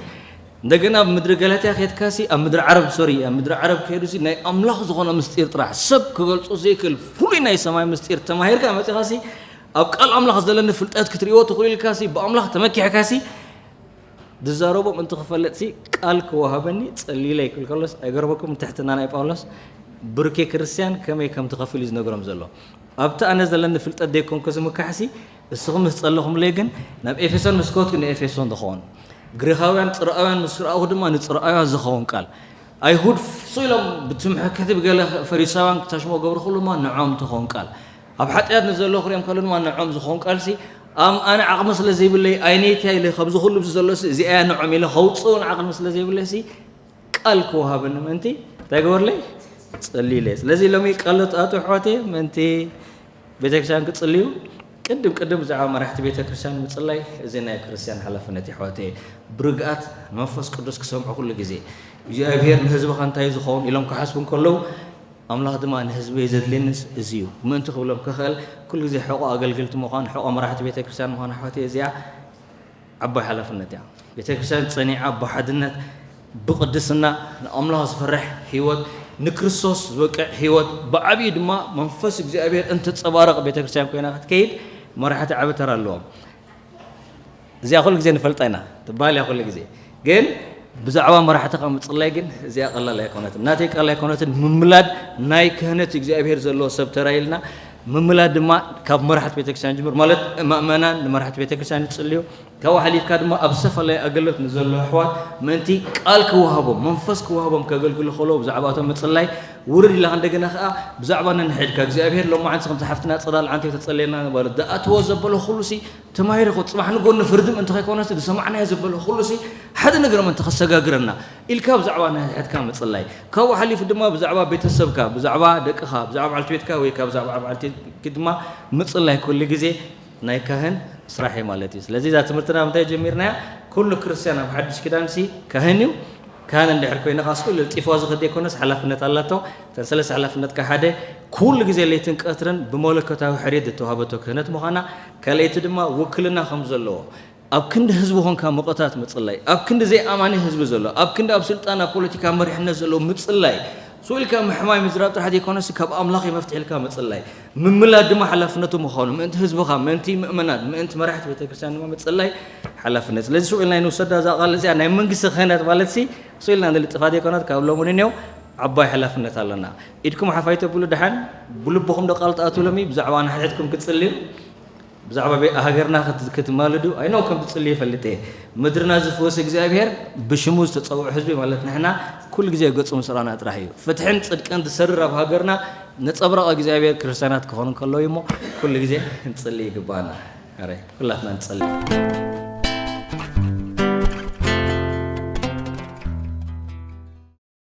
እንደገና ኣብ ምድሪ ገላትያ ከድካሲ፣ ኣብ ምድሪ ዓረብ፣ ሶሪ፣ ኣብ ምድሪ ዓረብ ከይዱሲ ናይ ኣምላኽ ዝኾነ ምስጢር ጥራሕ ሰብ ክገልጾ ዘይክእል ፍሉይ ናይ ሰማይ ምስጢር ተማሂርካ መጺኻሲ፣ ኣብ ቃል ኣምላኽ ዘለኒ ፍልጠት ክትርእዮ ትኽእል ኢልካሲ፣ ብኣምላኽ ተመኪሕካሲ፣ ዝዛረቦም እንትኽፈልጥሲ ቃል ክወሃበኒ ጸልዩለይ ክብል ከሎስ ኣይገርመኩም? ትሕትና ናይ ጳውሎስ ብሩኬ ክርስትያን ከመይ ከም ትኸፍል እዩ ዝነግሮም ዘሎ። ኣብቲ ኣነ ዘለኒ ፍልጠት ዘይኮንኩ ዝምካሕሲ፣ እስኹም ምስ ጸለኹምለይ ግን ናብ ኤፌሶን ምስ ከድኩ ንኤፌሶን ዝኸውን፣ ግሪኻውያን ጽርኣውያን ምስ ረኣኹ ድማ ንጽርኣውያን ዝኸውን ቃል፣ ኣይሁድ ፍሱይ ኢሎም ብትምክሕቲ ብገለ ፈሪሳውያን ክታሽሞ ገብሩ ኩሉ ድማ ንዖም ትኸውን ቃል፣ ኣብ ሓጢኣት ንዘለኹ ሪኦም ከሎ ድማ ንዖም ዝኸውን ቃልሲ፣ ኣም-፣ ኣነ ዓቕሚ ስለ ዘይብለይ፣ ኣይነይትያ ኢለ ካብዚ ኩሉ ኣብዚ ዘሎሲ እዚኣ እያ ንዖም ኢለ ከውጽእን ዓቕሚ ስለ ዘይብለይሲ፣ ቃል ክወሃበኒ ምእንቲ እንታይ ገበርለይ? ጸልዩለይ። ስለዚ ሎሚ ቃል ኣቶ ኣሕዋተይ ምእንቲ ቤተክርስትያን ክጽልዩ፣ ቅድም ቅድም ብዛዕባ መራሕቲ ቤተክርስትያን ምጽላይ እዚ ናይ ክርስትያን ሓላፍነት እዩ ኣሕዋተይ። ብርግኣት መንፈስ ቅዱስ ክሰምዑ ኩሉ ግዜ እግዚኣብሔር ንህዝብኻ እንታይ እዩ ዝኸውን ኢሎም ክሓስቡ እንከለዉ፣ ኣምላኽ ድማ ንህዝበይ ዘድልየንስ እዚ እዩ ምእንቲ ክብሎም ክኽእል ኩሉ ግዜ ሕቖ ኣገልግልቲ ምዃን፣ ሕቖ መራሕቲ ቤተክርስትያን ምዃን ኣሕዋተይ እዚኣ ዓባይ ሓላፍነት እያ። ቤተክርስትያን ጸኒዓ ብሓድነት ብቕድስና ንኣምላኽ ዝፈርሕ ህይወት፣ ንክርስቶስ ዝበቅዕ ህይወት፣ ብዓብዪ ድማ መንፈስ እግዚኣብሔር እንትጸባረቕ ቤተክርስትያን ኮይና ክትከይድ መራሕቲ ዓቢ ተራ ኣለዎም። እዚኣ ኩሉ ግዜ ንፈልጣ ኢና፣ ትበሃል እያ ኩሉ ግዜ። ግን ብዛዕባ መራሕቲ ካብ ምጽላይ ግን እዚኣ ቀላል ኣይኮነትን። ናተይ ቃል ኣይኮነትን፣ ምምላድ ናይ ክህነት እግዚኣብሔር ዘለዎ ሰብ ተራ ኢልና ምምላድ ድማ ካብ መራሕቲ ቤተክርስትያን ጅምር፣ ማለት ምእመናን ንመራሕቲ ቤተክርስትያን ይጽልዩ። ካብኡ ሓሊፍካ ድማ ኣብ ዝተፈላለየ ኣገልግሎት ንዘለዉ ኣሕዋት ምእንቲ ቃል ክወሃቦም፣ መንፈስ ክወሃቦም ከገልግሉ ከለዉ ብዛዕባቶም ምጽላይ ውርድ ኢልካ። እንደገና ከኣ ብዛዕባ ነንሕድካ እግዚኣብሔር ሎማዓንቲ ከምቲ ሓፍትና ጽላል ዓንቴ ተጸልየልና ነበረ። ዝኣትዎ ዘበሎ ኩሉሲ ተማሂሩ እኮ ጽባሕ ንጎኒ ፍርድም እንተኸይኮነስ ዝሰማዕናዮ ዘበሎ ኩሉሲ ሓደ ነገር ምእንቲ ከሰጋግረና ኢልካ ብዛዕባ ነንሕድካ ምጽላይ። ካብኡ ሓሊፉ ድማ ብዛዕባ ቤተሰብካ፣ ብዛዕባ ደቅኻ፣ ብዛዕባ በዓልቲ ቤትካ ወይ ካብ ብዛዕባ በዓልቲ ቤትኪ ድማ ምጽላይ ኩሉ ግዜ ናይ ካህን ስራሕ እዩ ማለት እዩ። ስለዚ እዛ ትምህርትና ምንታይ ጀሚርናያ? ኩሉ ክርስትያን ኣብ ሓድሽ ኪዳን ሲ ካህን እዩ። ካህን እንድሕር ኮይንኻ ስኡ ኢሉ ጢፍዋ ዝኸድ ዘይኮነስ ሓላፍነት ኣላቶ። እተን ሰለስተ ሓላፍነትካ ሓደ ኩሉ ግዜ ለይትን ቀትርን ብመለኮታዊ ሕርየት ዝተዋህበቶ ክህነት ምዃና፣ ካልኣይቲ ድማ ውክልና ከም ዘለዎ ኣብ ክንዲ ህዝቢ ኮንካ መቐታት ምጽላይ፣ ኣብ ክንዲ ዘይኣማኒ ህዝቢ ዘሎ፣ ኣብ ክንዲ ኣብ ስልጣን ኣብ ፖለቲካ መሪሕነት ዘሎ ምጽላይ፣ ስኡ ኢልካ ምሕማይ ምዝራብ ጥራሕ ዘይኮነስ ካብ ኣምላኽ እዩ መፍትሒ ኢልካ ምጽላይ። ምምላድ ድማ ሓላፍነቱ ምዃኑ ምእንቲ ህዝብኻ፣ ምእንቲ ምእመናን፣ ምእንቲ መራሕቲ ቤተክርስትያን ድማ ምጽላይ ሓላፍነት። ስለዚ ስኡ ኢልና ንውሰዳ እዛ ቃል እዚኣ ናይ መንግስቲ ክህነት ማለት ሲ ስኡ ኢልና ንልጥፋ ዘይኮነት ካብ ሎሚ ንኔው ዓባይ ሓላፍነት ኣለና። ኢድኩም ሓፍ ኣይተብሉ ደሓን ብልብኹም ዶ ቃል ትኣትውሎም እዩ ብዛዕባ ንሓድሕድኩም ክትጽልዩ ብዛዕባ ቤ- ሃገርና ክት- ክትማልዱ ኣይነው ከም ትጽልዩ ይፈልጥ እየ። ምድርና ዝፍወስ እግዚኣብሔር ብሽሙ ዝተጸውዑ ህዝቢ ማለት ንሕና ኩሉ ግዜ ገጹ ምስራና ጥራሕ እዩ። ፍትሕን ጽድቅን ዝሰርር ኣብ ሃገርና ነጸብራቕ እግዚኣብሔር ክርስትያናት ክኾኑ ከለዉ እሞ ኩሉ ግዜ ክንጽሊ ይግባና። ሕራይ ኩላትና ንጸሊ።